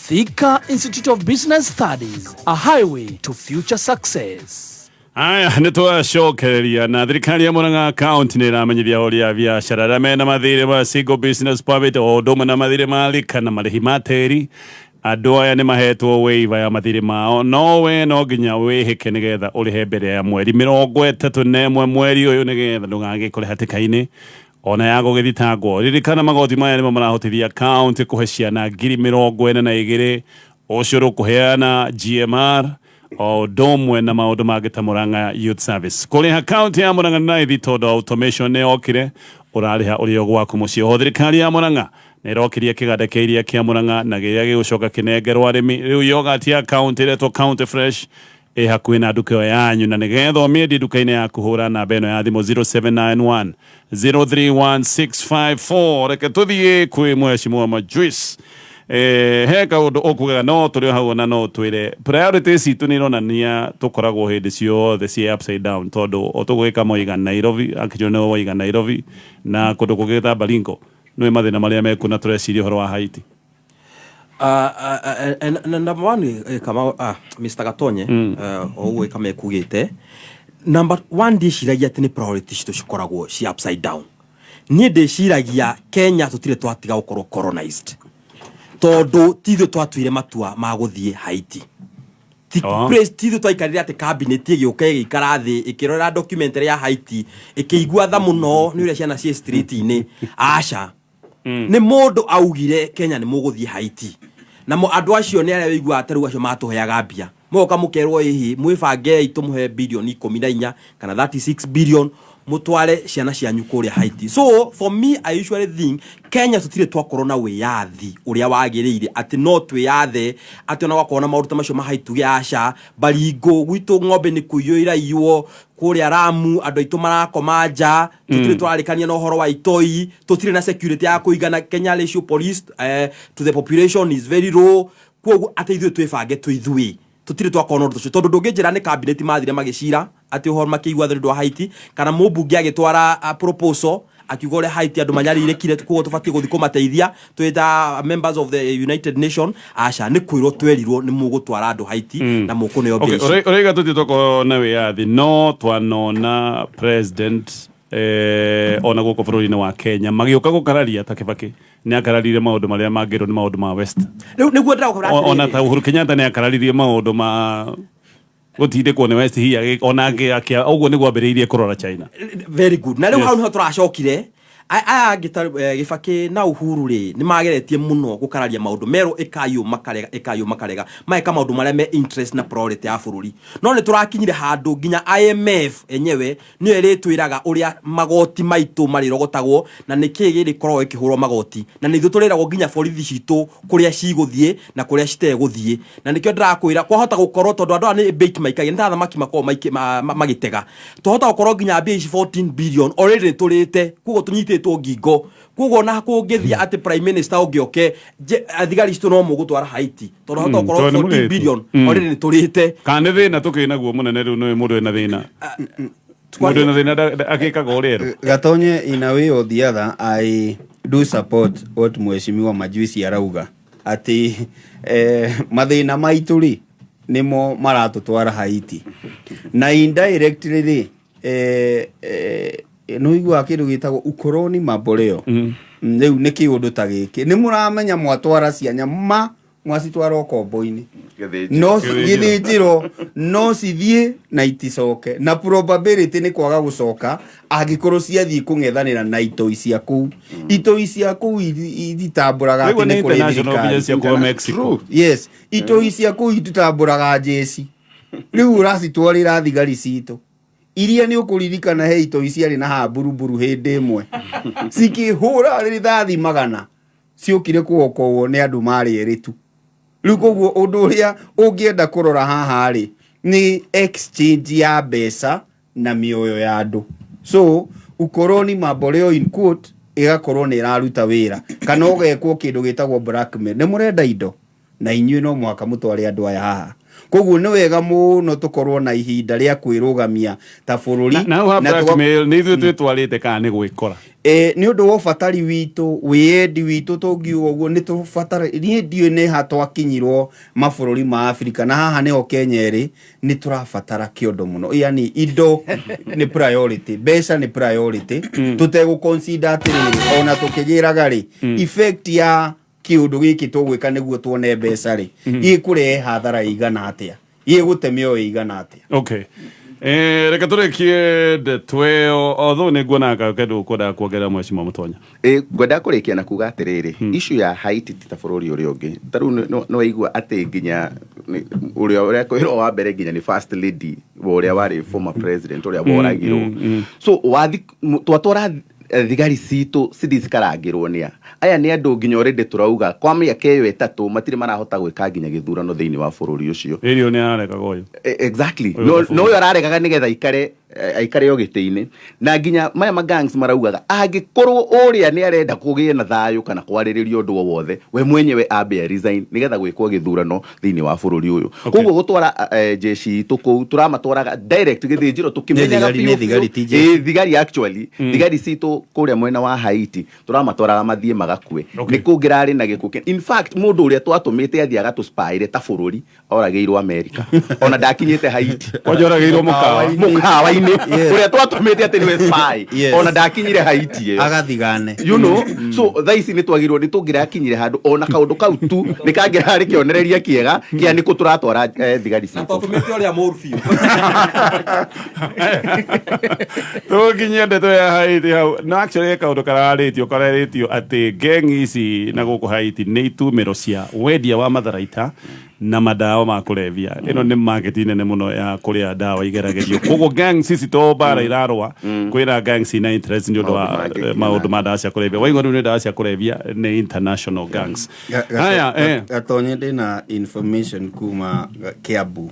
Speaker 11: Thika Institute of Business Studies, a highway to future success.
Speaker 1: Aya, nä twacokereria na thirikari ya Murang'a County nä ĩramenyithia ahũri a biacara arĩa mena mathirĩ ma single business permit o ũndũ ũmwe na mathirĩ ma rika na marĩhi ma tĩri, andũ aya nĩ mahetwo waiver ya mathirĩ mao, no we no nginya wĩhĩke nĩgetha ũrĩhe mbere ya mweri 31 mweri ũyũ, nĩgetha ndũgagĩkore hatĩka-inĩ ona ya gũgĩthitangwo. Ririkana, magoti maya nĩmo marahotithia county kũhe ciana 42,000 ũcũrũ, kũheana GMR o ũndũ ũmwe na maũndũ mangĩ ta Murang'a Youth Service. Kũrĩha county ya Murang'a na ithi tondũ automation nĩ yokire, ũrarĩha ũrĩ o gwaku mũciĩ. Oho thirikari ya Murang'a nĩ ĩrokirie kĩganda kĩa iria kĩa Murang'a na gĩrĩa gĩgũcoka kĩnengerwo arĩmi. Rĩu yogurt ya county ĩretwo County Fresh ĩ hakuhĩ na nduka ĩyo yanyu, na nĩgetha ũmĩendie nduka-inĩ yaku, hũra namba ĩno ya thimũ 0791 031654. Reke tũthiĩ kwĩ mheshimiwa Majuice. He kaũndũ ũkugaga no tũrĩ o hau, ona no twĩre priorities citũ nĩ ironania tũkoragwo hĩndĩ ciothe ciĩ upside down, tondũ o tũgwĩka moiga Nairobi, actually nĩwe woiga Nairobi na kũndũ kũngĩ ta Baringo nĩwe mathĩna marĩa mekuo, na tũreciria ũhoro wa Haiti.
Speaker 4: Number one, kama Mr. Gatonye, o ũguo kama ekugĩte, number one, ndĩciragia atĩ nĩ priority citũ cikoragwo ci upside down. Niĩ ndĩciragia Kenya tũtirĩ twatiga gũkorwo colonized, tondũ ti ithuĩ twatuire matua ma gũthiĩ Haiti. Ti ti ithuĩ twaikarire atĩ cabinet ĩgĩũka ĩgĩikara thĩ ĩkĩrora documentary ya Haiti ĩkĩigua tha mũno nĩ ũrĩa ciana ciĩ street-inĩ. Aca, nĩ mũndũ augire Kenya nĩ mũgũthiĩ Haiti, namo andũ acio nĩ arĩa wĩiguaga ta rĩu acio matũheaga mbia, moka mũkerwo ĩhĩ mwĩbangei tũmũhe bilioni 14 kana 36 billion mũtware ciana cianyu kũrĩa Haiti. So for me, I usually think Kenya tũtirĩ twakorwo na wĩyathi ũrĩa wagĩrĩire, atĩ no twĩyathe atĩ ona gwakorwo na maũndũ ta macio ma Haiti tuge aca. Baringo gwitũ ng'ombe nĩ kũiywo iraiywo, kũrĩa Ramu andũ aitũ marakoma nja, tũtirĩ tũrarĩkania na ũhoro wa itoi, tũtirĩ na security ya kũigana. Kenya ratio police to the population is very low. Koguo atĩ ithuĩ twĩbange twĩ ithuĩ tũtirĩ twakorwo na ũndũ ũcio, tondũ ndũngĩnjĩra nĩ cabinet mathire magĩcira atĩ ũhoro makĩigua thĩ ũndũ wa Haiti, kana mũmbunge agĩtwara proposal akiuga ũrĩa Haiti andũ manyarirĩkire, koguo tũbatiĩ gũthiĩ kũmateithia twĩ ta members of the United Nation. Aca, nĩ kwĩrwo twerirwo nĩ mũgũtwara andũ Haiti na mũkũneo mbia ici.
Speaker 1: Ũraiga tũtirĩ twakorwo na wĩyathi, no twanona president ona gũkũ bũrũri-inĩ wa Kenya magĩũka gũkararia, ta Kibaki nĩ akararirie maũndũ marĩa mangĩrwo nĩ maũndũ ma West.
Speaker 4: Rĩu nĩguo ndĩrakũra.
Speaker 1: Ona ta Uhuru Kenyatta nĩ akararirie maũndũ ma gũtindĩkwo nĩ West hihi ona ũguo nĩguo ambĩrĩirie kũrora China.
Speaker 4: Very good. Na rĩu hau nĩho tũracokire aya angĩ ta Gĩbakĩ na Uhuru rĩ, nĩ mageretie mũno gũkararia maũndũ merwo ĩkayũ makarega, ĩkayũ makarega, mageka maũndũ marĩa me interest na priority ya bũrũri. No nĩ tũrakinyire handũ nginya IMF enyewe nĩyo ĩrĩtwĩraga ũrĩa magoti maitũ marĩrogotagwo na nĩkĩĩ gĩrĩkoragwo gĩkĩhũrwo magoti, na nĩ ithuĩ tũrĩragwo nginya borithi citũ kũrĩa cigũthiĩ na kũrĩa citegũthiĩ. Na nĩkĩo ndĩrakwĩra kwahota gũkorwo, tondũ andũ aya nĩ bait maikagia, nĩ ta thamaki makoragwo magĩtega, twahota gũkorwo nginya mbia ici 14 billion already nĩ tũrĩte, koguo tũnyitĩtwo ngingo. Koguo ona kũngĩthiĩ atĩ prime minister ũngĩ oke thigari citũ no mũgũtwara Haiti, tondũ hota gũkorwo
Speaker 1: Tondũ nĩ
Speaker 4: 14
Speaker 1: mũrĩte.
Speaker 4: billion already nĩ tũrĩte.
Speaker 1: Kana nĩ thĩna tũkĩ naguo mũnene rĩu, nĩ mũndũ wĩna thĩna, mũndũ wĩna thĩna agĩkaga ũrĩa erwo.
Speaker 3: Gatonye, in a way or the other, I do support what Mheshimiwa Majuici arauga atĩ mathĩna maitũ rĩ nĩmo maratũtwara Haiti na indirectly rĩ, nĩ ũiguaga kĩndũ gĩtagwo ukoroni mamboleo. Rĩu nĩ kĩũndũ ta gĩkĩ, nĩ mũramenya mwatwara cianya ma mwacitwara ũkombo-inĩ no gĩthĩnjĩro, no cithiĩ na iticoke, na probability nĩ kwaga gũcoka angĩkorwo ciathiĩ kũng'ethanĩra na itoi cia kũu. Itoi cia kũu ititambũraga
Speaker 1: Rĩu
Speaker 3: atĩ
Speaker 1: nĩ
Speaker 3: nĩ kũrĩ
Speaker 1: international nginya
Speaker 3: thirikari.
Speaker 1: cia kuma Mexico.
Speaker 3: Yes, itoi cia kũu ititambũraga njeci. Rĩu ũracitwarĩra thigari citũ iria nĩ ũkũririkana he itoi ciarĩ na haha buruburu hĩndĩ ĩmwe cikĩhũra rithathi 100 ciokire kuokowo nĩ andũ marĩ erĩ tu. Rĩu koguo ũndũ ũrĩa ũngĩenda kũrora haha rĩ nĩ exchange ya mbeca na mĩoyo ya andũ. So ukoroni mamboleo in quote ĩgakorwo nĩ ĩraruta wĩra, kana ũgekwo kĩndũ gĩtagwo blackmail, nĩ mũrenda indo na inyuĩ no mũhaka mũtware andũ aya haha. Koguo nĩ wega mũno tũkorwo na ihinda rĩa kwĩrũgamia ta bũrũri.
Speaker 1: Na hau ha
Speaker 3: na
Speaker 1: blackmail, nĩ ithuĩ twĩtwarĩte kana nĩ gwĩkora?
Speaker 3: Nĩ ũndũ wa ũbatari witũ, wĩyendi witũ, tũngiuga ũguo nĩ tũbatara. Niĩ ndiũĩ nĩ ha twakinyirwo mabũrũri ma Afrika, na haha nĩho Kenya ĩrĩ, nĩ tũrabatara kĩondo mũno, yani indo nĩ priority, mbeca nĩ priority, tũtegũ consider atĩrĩrĩ, ona tũkĩgĩraga rĩ, effect ya kĩũndũ gĩkĩ tũgwĩka nĩguo tuone mbeca rĩ gĩkũrehe hathara ĩigana atĩa, gĩgũte mĩoyo ĩigana atĩa.
Speaker 1: Okay, reke tũrĩkie ndeto ĩyo, although nĩ nguona kĩndũ ũkwendaga kuongerera, Mheshimiwa Mũtonya.
Speaker 2: Ngwendaga kũrĩkia na kuga atĩrĩrĩ, issue ya Haiti ti ta bũrũri ũrĩa ũngĩ. Ta rĩu nĩ waigua atĩ nginya ũrĩa kwĩrwo wa mbere nginya nĩ first lady wa ũrĩa warĩ former president ũrĩa woragirwo. So wathi twatwara thigari citũ cithiĩ cikarangĩrwo nĩa aya nĩ andũ nginya already tũrauga kwa mĩaka ĩyo 3 matirĩ marahota gwĩka nginya gĩthurano thĩinĩ wa bũrũri ũcio.
Speaker 1: Ĩrio nĩ araregaga ũyũ.
Speaker 2: Exactly.
Speaker 1: Ũyũ
Speaker 2: No
Speaker 1: ũtabũrũri.
Speaker 2: No ũyũ araregaga nĩgetha ikare. Aikare o gĩtĩ-inĩ, na nginya maya ma gangs maraugaga angĩkorwo ũrĩa nĩ arenda kũgĩe na thayũ kana kwarĩrĩria ũndũ o wothe, we mwenyewe ambe a resign nĩgetha gwĩkwo gĩthurano thĩinĩ wa bũrũri ũyũ. Koguo gũtwara jeshi itũ kũu, tũramatwaraga direct gĩthĩnjĩro tũkĩmenyaga
Speaker 3: Thigari,
Speaker 2: biũ
Speaker 3: nĩ thigari,
Speaker 2: biũ.
Speaker 3: ti jeshi.
Speaker 2: Ĩĩ, thigari, actually thigari citũ kũrĩa mwena wa Haiti tũramatwaraga mathiĩ magakue. Nĩ kũngĩrarĩ na gĩkuũ in fact, mũndũ ũrĩa twatũmĩte athiĩ agatũspaĩre ta bũrũri oragĩirwo Amerika, ona ndakinyĩte Haiti.
Speaker 1: Kwanja oragĩirwo mũkawa.
Speaker 2: Mũkawa-inĩ. Ũrĩa twatũmĩte atĩ nĩwe spy, ona ndakinyire Haiti ĩyo.
Speaker 3: Agathigane.
Speaker 2: So thaa ici nĩ twagĩrĩirwo nĩ tũngĩrakinyire handũ ona kaũndũ kau tu nĩ kangĩrarĩ kĩonereria kĩega kĩa nĩ kũ tũratwara thigari
Speaker 4: Na
Speaker 2: citũ.
Speaker 4: twatũmĩte ũrĩa mũru biũ.
Speaker 1: Tũkinyie ndeto ya Haiti hau. No actually he kaũndũ kararĩtio kararĩtio atĩ gang ici na gũkũ Haiti nĩ itumĩro cia wendia wa matharaita na madawa ma kũrebia. Ĩno nĩ market nene mũno ya kũrĩa ndawa igeragĩrio. Koguo gangs ici to mbara irarũa, kwĩna gangs ina interest nĩ ũndũ wa
Speaker 2: Maũndũ mangĩ.
Speaker 1: Maũndũ ma ndawa cia kũrebia. Waigua rĩu nĩ ndawa cia kũrebia, nĩ international gangs. Haya.
Speaker 3: Gatonye, ndĩna information kuma Kiambu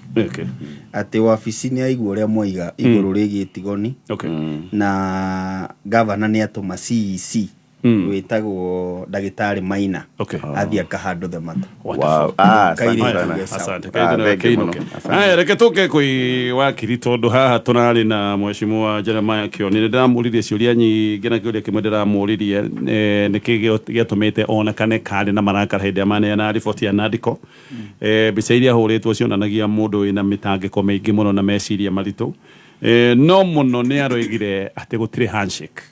Speaker 3: atĩ wabici nĩ aigua ũrĩa mwaiga igũrũ rĩgiĩ Tigoni, na gavana nĩ atũma CEC wĩtagwo ndagĩtarĩ Maina athiĩ akahandũ the matter.
Speaker 2: Wow. Ah, asante
Speaker 3: Kairĩtu
Speaker 2: sana.
Speaker 3: ge sawa.
Speaker 1: Asante.
Speaker 2: Ah,
Speaker 1: Kairĩtu
Speaker 2: thank you
Speaker 1: kainuke.
Speaker 2: mũno. Asante.
Speaker 1: Aya, reke tũke kwĩ wakiri, tondũ haha tũrarĩ na mheshimiwa Jeremiah Kioni. Nĩ ndĩramũririe ciũria nyingĩ, na kĩũria kĩmwe ndĩramũririe nĩkĩ gĩatũmĩte onekane karĩ na marakara hĩndĩ ĩrĩa maneana riboti ya Nandiko. Mbica iria hũrĩtwo cionanagia mũndũ wĩna mĩtangĩko mĩingĩ mũno na meciria maritũ. No mũno nĩ aroigire atĩ gũtirĩ handshake.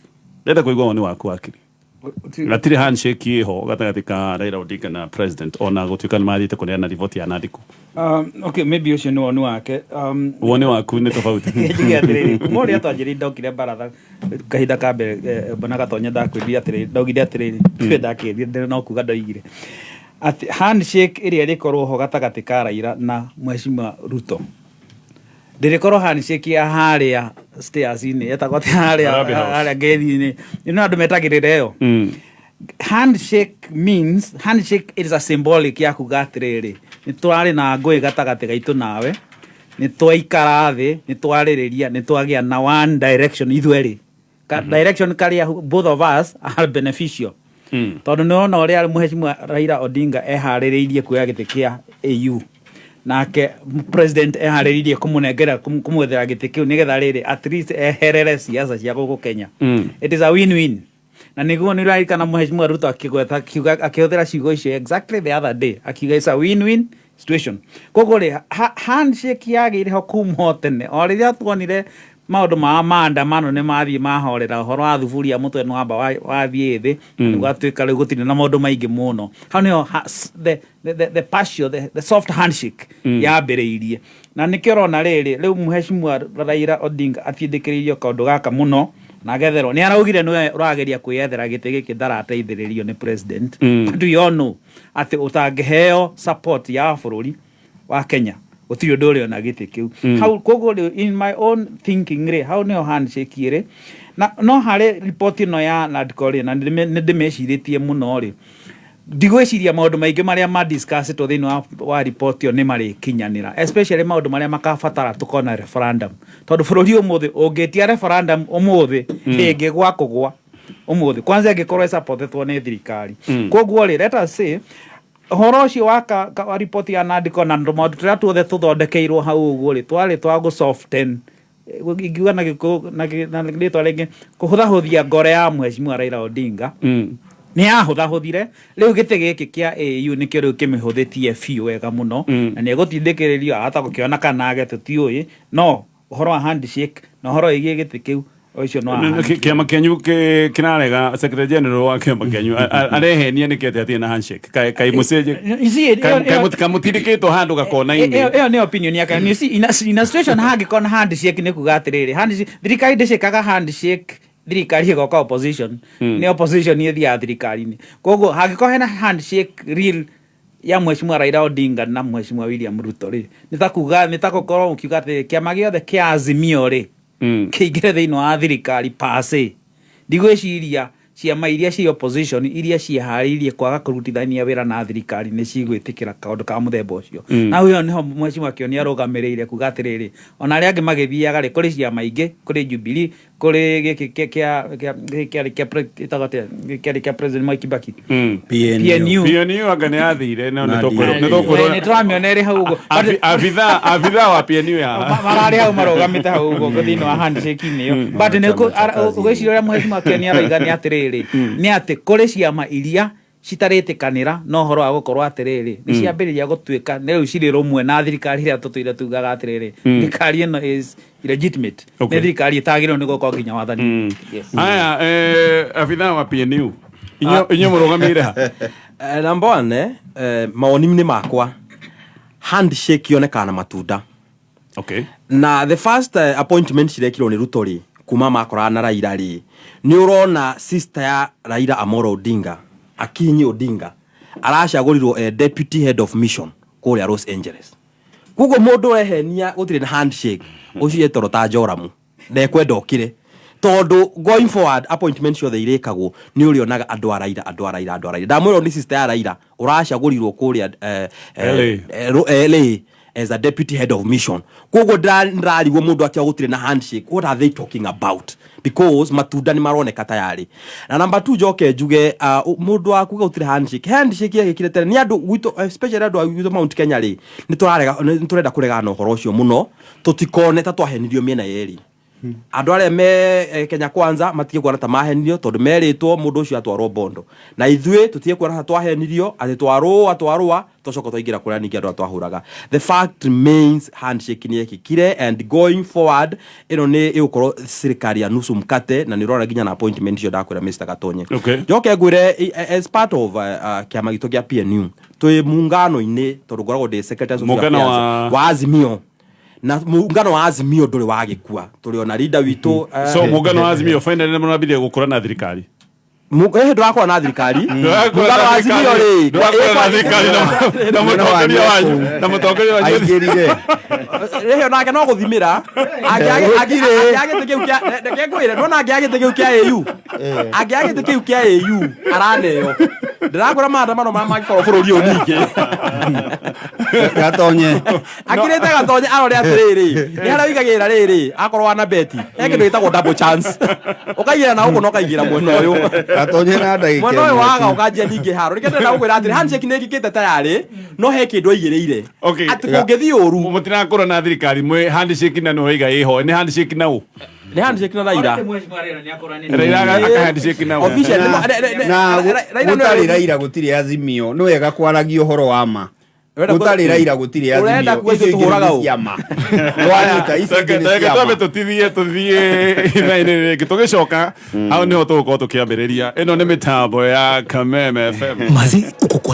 Speaker 1: Ndĩrenda kũigua woni waku, wakiri. Gatirĩ handshake ĩho gatagatĩ ka Raila Odinga na president, ona gũtuĩka nĩ mathiĩte kũneana riboti ya Nandiko?
Speaker 5: Okay, maybe ũcio nĩ woni wake.
Speaker 1: Woni waku nĩ tofauti.
Speaker 5: Njuge atĩrĩrĩ, kuma ũrĩa twanjĩrĩire, ndokire baratha kahinda ka mbere, mbona Gatonya ndakwĩrire atĩrĩrĩ, ndaugire atĩrĩrĩ, tiwe ndakĩrire, no kuga ndoigire atĩ handshake ĩrĩa ĩrĩkorwo ho gatagatĩ ka Raila na Mheshimiwa Ruto ndĩrĩkorwo handshake ya harĩa stairs-inĩ, etagwo atĩ harĩa
Speaker 1: Harambee House.
Speaker 5: Harĩa ngeithi-inĩ ĩno andũ metagĩrĩra ĩyo. Handshake means handshake is a symbolic ya kuga atĩrĩrĩ, nĩ tũrarĩ na ngũĩ gatagatĩ gaitũ nawe, nĩ twaikara thĩ, nĩ twarĩrĩria, nĩ twagĩa na one direction ithuerĩ, ka direction karĩa both of us are beneficial, tondũ nĩ wona ũrĩa Mheshimiwa Raila Odinga eharĩrĩirie kuoya gĩtĩ kĩa AU, nake president eharĩrĩirie kũmũnengera kũmwethera gĩtĩ kĩu nĩgetha rĩrĩ at least eherere siasa cia gũkũ Kenya. It is a win-win, na nĩguo nĩ ũraririkana Mheshimiwa Ruto akĩgweta akiuga, akĩhũthĩra ciugo icio exactly the other day, akiuga it's a win-win situation. Koguo rĩ, handshake yagĩire ho kuma o tene, o rĩrĩa tuonire maũndũ ma maandamano nĩ mathiĩ mahorera, ũhoro wa thuburia mũtwe nĩ wamba wathiĩ thĩ, nĩ gwatuĩka rĩu gũtirĩ na maũndũ maingĩ mũno. Hau nĩho the partial, the soft handshake yambĩrĩirie, na nĩkĩo ũrona rĩrĩ rĩu Mheshimiwa Raila Odinga atindĩkĩrĩirio kaũndũ gaka mũno na agetherwo. Nĩ araugire nĩwe ũrageria kwĩyethera gĩtĩ gĩkĩ, ndarateithĩrĩrio nĩ president. But we all know atĩ ũtangĩheo support ya bũrũri wa Kenya, gũtirĩ ũndũ ũrĩ ona gĩtĩ kĩu. Hau koguo rĩ, in my own thinking rĩ, hau nĩho handshake ĩrĩ. Na no harĩ riboti ĩno ya NADCO rĩ, na nĩ ndĩmĩcirĩtie mũno rĩ, ndigwĩciria maũndũ maingĩ marĩa madiscussĩtwo thĩinĩ wa riboti ĩyo nĩ marĩkinyanĩra, especially maũndũ marĩa makabatara tũkona referendum, tondũ bũrũri ũmũthĩ ũngĩtia referendum ũmũthĩ, ĩngĩgwa kũgwa ũmũthĩ kwanza ĩngĩkorwo ĩsupportetwo nĩ thirikari. Koguo rĩ, let us say ũhoro ũcio wa riboti ya NADCO na maũndũ tũrĩa tuothe tũthondekeirwo hau ũguo rĩ, twarĩ twa gũ soften, ingiuga na gĩkũyũ na rĩtwa rĩngĩ, kũhũthahũthia ngoro ya Mheshimiwa Raila Odinga. Nĩ yahũthahũthire. Rĩu gĩtĩ gĩkĩ kĩa AU nĩkĩo rĩu kĩmĩhũthĩtie biũ wega mũno, na nĩ egũtindĩkĩrĩrio ahota gũkĩona kana age, tũtiũĩ. No ũhoro wa handshake na ũhoro wĩgiĩ gĩtĩ kĩu, ũcio no wa handshake.
Speaker 1: Kĩama kĩanyu kĩrarega, secretary general wa kĩama kĩanyu arehenia nĩkĩ atĩ hatirĩ na handshake? Kaĩ mũcenje
Speaker 5: You see,
Speaker 1: kamũtindĩkĩtwo handũ gakona-inĩ?
Speaker 5: Ĩyo nĩ opinion yake. You see, in a situation hangĩkorwo na handshake, nĩ kuga atĩrĩrĩ, handshake, thirikari ndĩcĩkaga handshake, thirikari ĩgoka opposition, nĩ opposition ĩthiaga thirikari-inĩ. Koguo hangĩkorwo hena handshake real ya Mheshimiwa Raila Odinga na Mheshimiwa William Ruto rĩ, nĩ ta kuga, nĩ ta gũkorwo ũkiuga atĩrĩ, kĩama gĩothe kĩa Azimio rĩ, kĩingĩre thĩinĩ wa thirikari pase. Ndigwĩciria Ciama iria ci opposition iria ciĩharĩirie kwaga kũrutithania wĩra na thirikari nĩ cigwĩtĩkĩra kaũndũ ka mũthemba ũcio. Na hau ĩyo nĩho Mheshimiwa Kĩoni arũgamĩrĩire kuga atĩrĩrĩ, ona arĩa angĩ magĩthiaga rĩ, kũrĩ ciama ingĩ, kũrĩ Jubilee, kũrĩ gĩkĩ kĩa kĩarĩ kĩa ĩtagwo atĩa, gĩkĩ kĩarĩ kĩa President Mwai Kibaki. PNU.
Speaker 1: PNU anga nĩ yathire, no
Speaker 3: Na
Speaker 1: nĩ tũkwĩrwo
Speaker 3: DAP.
Speaker 1: nĩ tũkwĩrwo
Speaker 5: Nĩ tũramĩona ĩrĩ hau ũguo.
Speaker 1: Abithaa wa PNU ya
Speaker 5: Mararĩ hau marũgamĩte hau ũguo thĩinĩ wa handshake-inĩ ĩyo, but nĩ
Speaker 3: Chama cha kazi.
Speaker 5: ũgwĩciria ũrĩa Mheshimiwa Kĩoni aroiga nĩ atĩrĩrĩ, nĩ atĩ kũrĩ ciama iria citarĩtĩkanĩra na ũhoro wa gũkorwo atĩrĩrĩ nĩ ciambĩrĩria gũtuĩka nĩ rĩu cirĩ rũmwe na thirikari ĩrĩa tũtũire tugaga atĩrĩrĩ thirikari ĩno is illegitimate, nĩ thirikari ĩtagĩrĩirwo nĩ gũkorwo nginya wathani. Yes.
Speaker 1: Aya, abithaa wa PNU, inyuĩ mũrũgamĩire ha?
Speaker 4: Number one, mawoni-inĩ makwa, handshake yonekaga na matunda. Na the first appointment cirekirwo nĩ Ruto rĩ, kuma makorana na Raila rĩ, nĩ ũrona sister ya Raila Amolo Odinga, Akinyi Odinga, aracagũrirwo deputy head of mission kũrĩa Los Angeles. Koguo mũndũ ũrehenia gũtirĩ na handshake, ũcio etoro ta Joramu ndekwenda ũkire, tondũ going forward appointment ciothe irĩkagwo nĩ ũrĩonaga andũ a Raila, andũ a Raila, andũ a Raila. Ndamwĩrwo nĩ sister ya Raila ũracagũrirwo kũrĩa
Speaker 1: LA.
Speaker 4: LA as a deputy head of mission. Koguo ndĩrarigwo mũndũ akiuga gũtirĩ na handshake, what are they talking about? Because matunda nĩ maroneka tayari. Na number 2, njoke njuge, mũndũ wa kuga gũtirĩ handshake, handshake yekĩkire tene nĩ andũ gwitũ, especially andũ a gwitũ Mount Kenya rĩ, nĩ tũrarega, nĩ tũrenda kũregana na ũhoro ũcio mũno, tũtikone ta twahenirio mĩena yerĩ. Andũ arĩa me Kenya Kwanza matige kuona ta mahenirio, tondũ merĩtwo mũndũ ũcio atwarwo Bondo, na ithuĩ tũtige kuona ta twahenirio atĩ twarũa twarũa twacoka twaingĩra kũrĩa ningĩ andũ arĩa twahũraga. The fact remains, handshake nĩ yekĩkire, and going forward ĩno nĩ ĩgũkorwo thirikari ya nusu mkate, na nĩ ũrona nginya na appointment icio ndakwĩra Mr. Gatonye. Njoke ngwĩre, as part of kĩama gitũ kĩa PNU, twĩ muungano-inĩ, tondũ ngoragwo ndĩ secretary of
Speaker 1: Muungano
Speaker 4: Affairs wa Azimio, na muungano wa Azimio ndũrĩ wagĩkua, tũrĩ ona leader witũ.
Speaker 1: So muungano wa Azimio finally nĩ mũrambirie gũkũra na thirikari?
Speaker 4: Ndũrakora na thirikari.
Speaker 1: Ndũrakora
Speaker 4: Muungano
Speaker 1: na
Speaker 4: wa Azimio
Speaker 1: thirikari.
Speaker 4: rĩ,
Speaker 1: Ndũrakora na thirikari na mũtongoria wanyu, na mũtongoria wanyu.
Speaker 3: Aingĩrire.
Speaker 4: Rĩhĩ onake no gũthimĩra. Angĩagĩte kĩu kĩa, reke ngwĩre, nona angĩagĩte kĩu kĩa AU, angĩagĩte kĩu kĩa AU araneo, ndĩrakwĩra maandamano maya mangĩkorwo bũrũri ũyũ ningĩ.
Speaker 3: Gatonye.
Speaker 4: Akirĩte Gatonye arore atĩrĩrĩ, nĩ harĩa ũigagĩrĩra rĩrĩ, akorwo wana beti he kĩndũ gĩtagwo double chance, ũkaigĩra na gũkũ na ũkaigĩra mwena ũyũ.
Speaker 3: Gatonye na ndagĩka
Speaker 4: Mwena ũyũ
Speaker 3: ĩmwe
Speaker 4: waga
Speaker 3: tu.
Speaker 4: ũkanjia ningĩ haro. Nĩkĩo ndĩrenda gũkwĩra atĩrĩ, handshake nĩ ĩkĩkĩte tayarĩ, no he kĩndũ aigĩrĩire atĩ kũngĩthiĩ ũru.
Speaker 1: Mũtirakũra na thirikari mwĩ handshake, na nĩwaiga ĩho nĩ handshake na ũ?
Speaker 4: Nĩ handshake na Raila.
Speaker 1: Raila aka handshake na ũ?
Speaker 4: Official,
Speaker 3: Na
Speaker 4: Raila nĩwe
Speaker 3: gũtarĩ Raila gũtirĩ Azimio, nĩ wega kwaragia ũhoro wa ma.
Speaker 4: Ũrenda
Speaker 3: Gũtarĩ Raila gũtirĩ
Speaker 4: Ũrenda
Speaker 3: Azimio,
Speaker 4: kuga
Speaker 3: icio
Speaker 4: ithuĩ
Speaker 3: ingĩ
Speaker 4: tũhũraga
Speaker 3: nĩ
Speaker 4: ũ?
Speaker 3: ciama. Nĩwanyita, icio ingĩ nĩ
Speaker 1: Reke
Speaker 3: ciama.
Speaker 1: twambe tũtithie, tũthiĩ ithaa-inĩ rĩngĩ, tũgĩcoka hau nĩho tũgũkorwo tũkĩambĩrĩria. Ĩno nĩ mĩtambo ya Kameme FM.
Speaker 11: Mazi uko kwa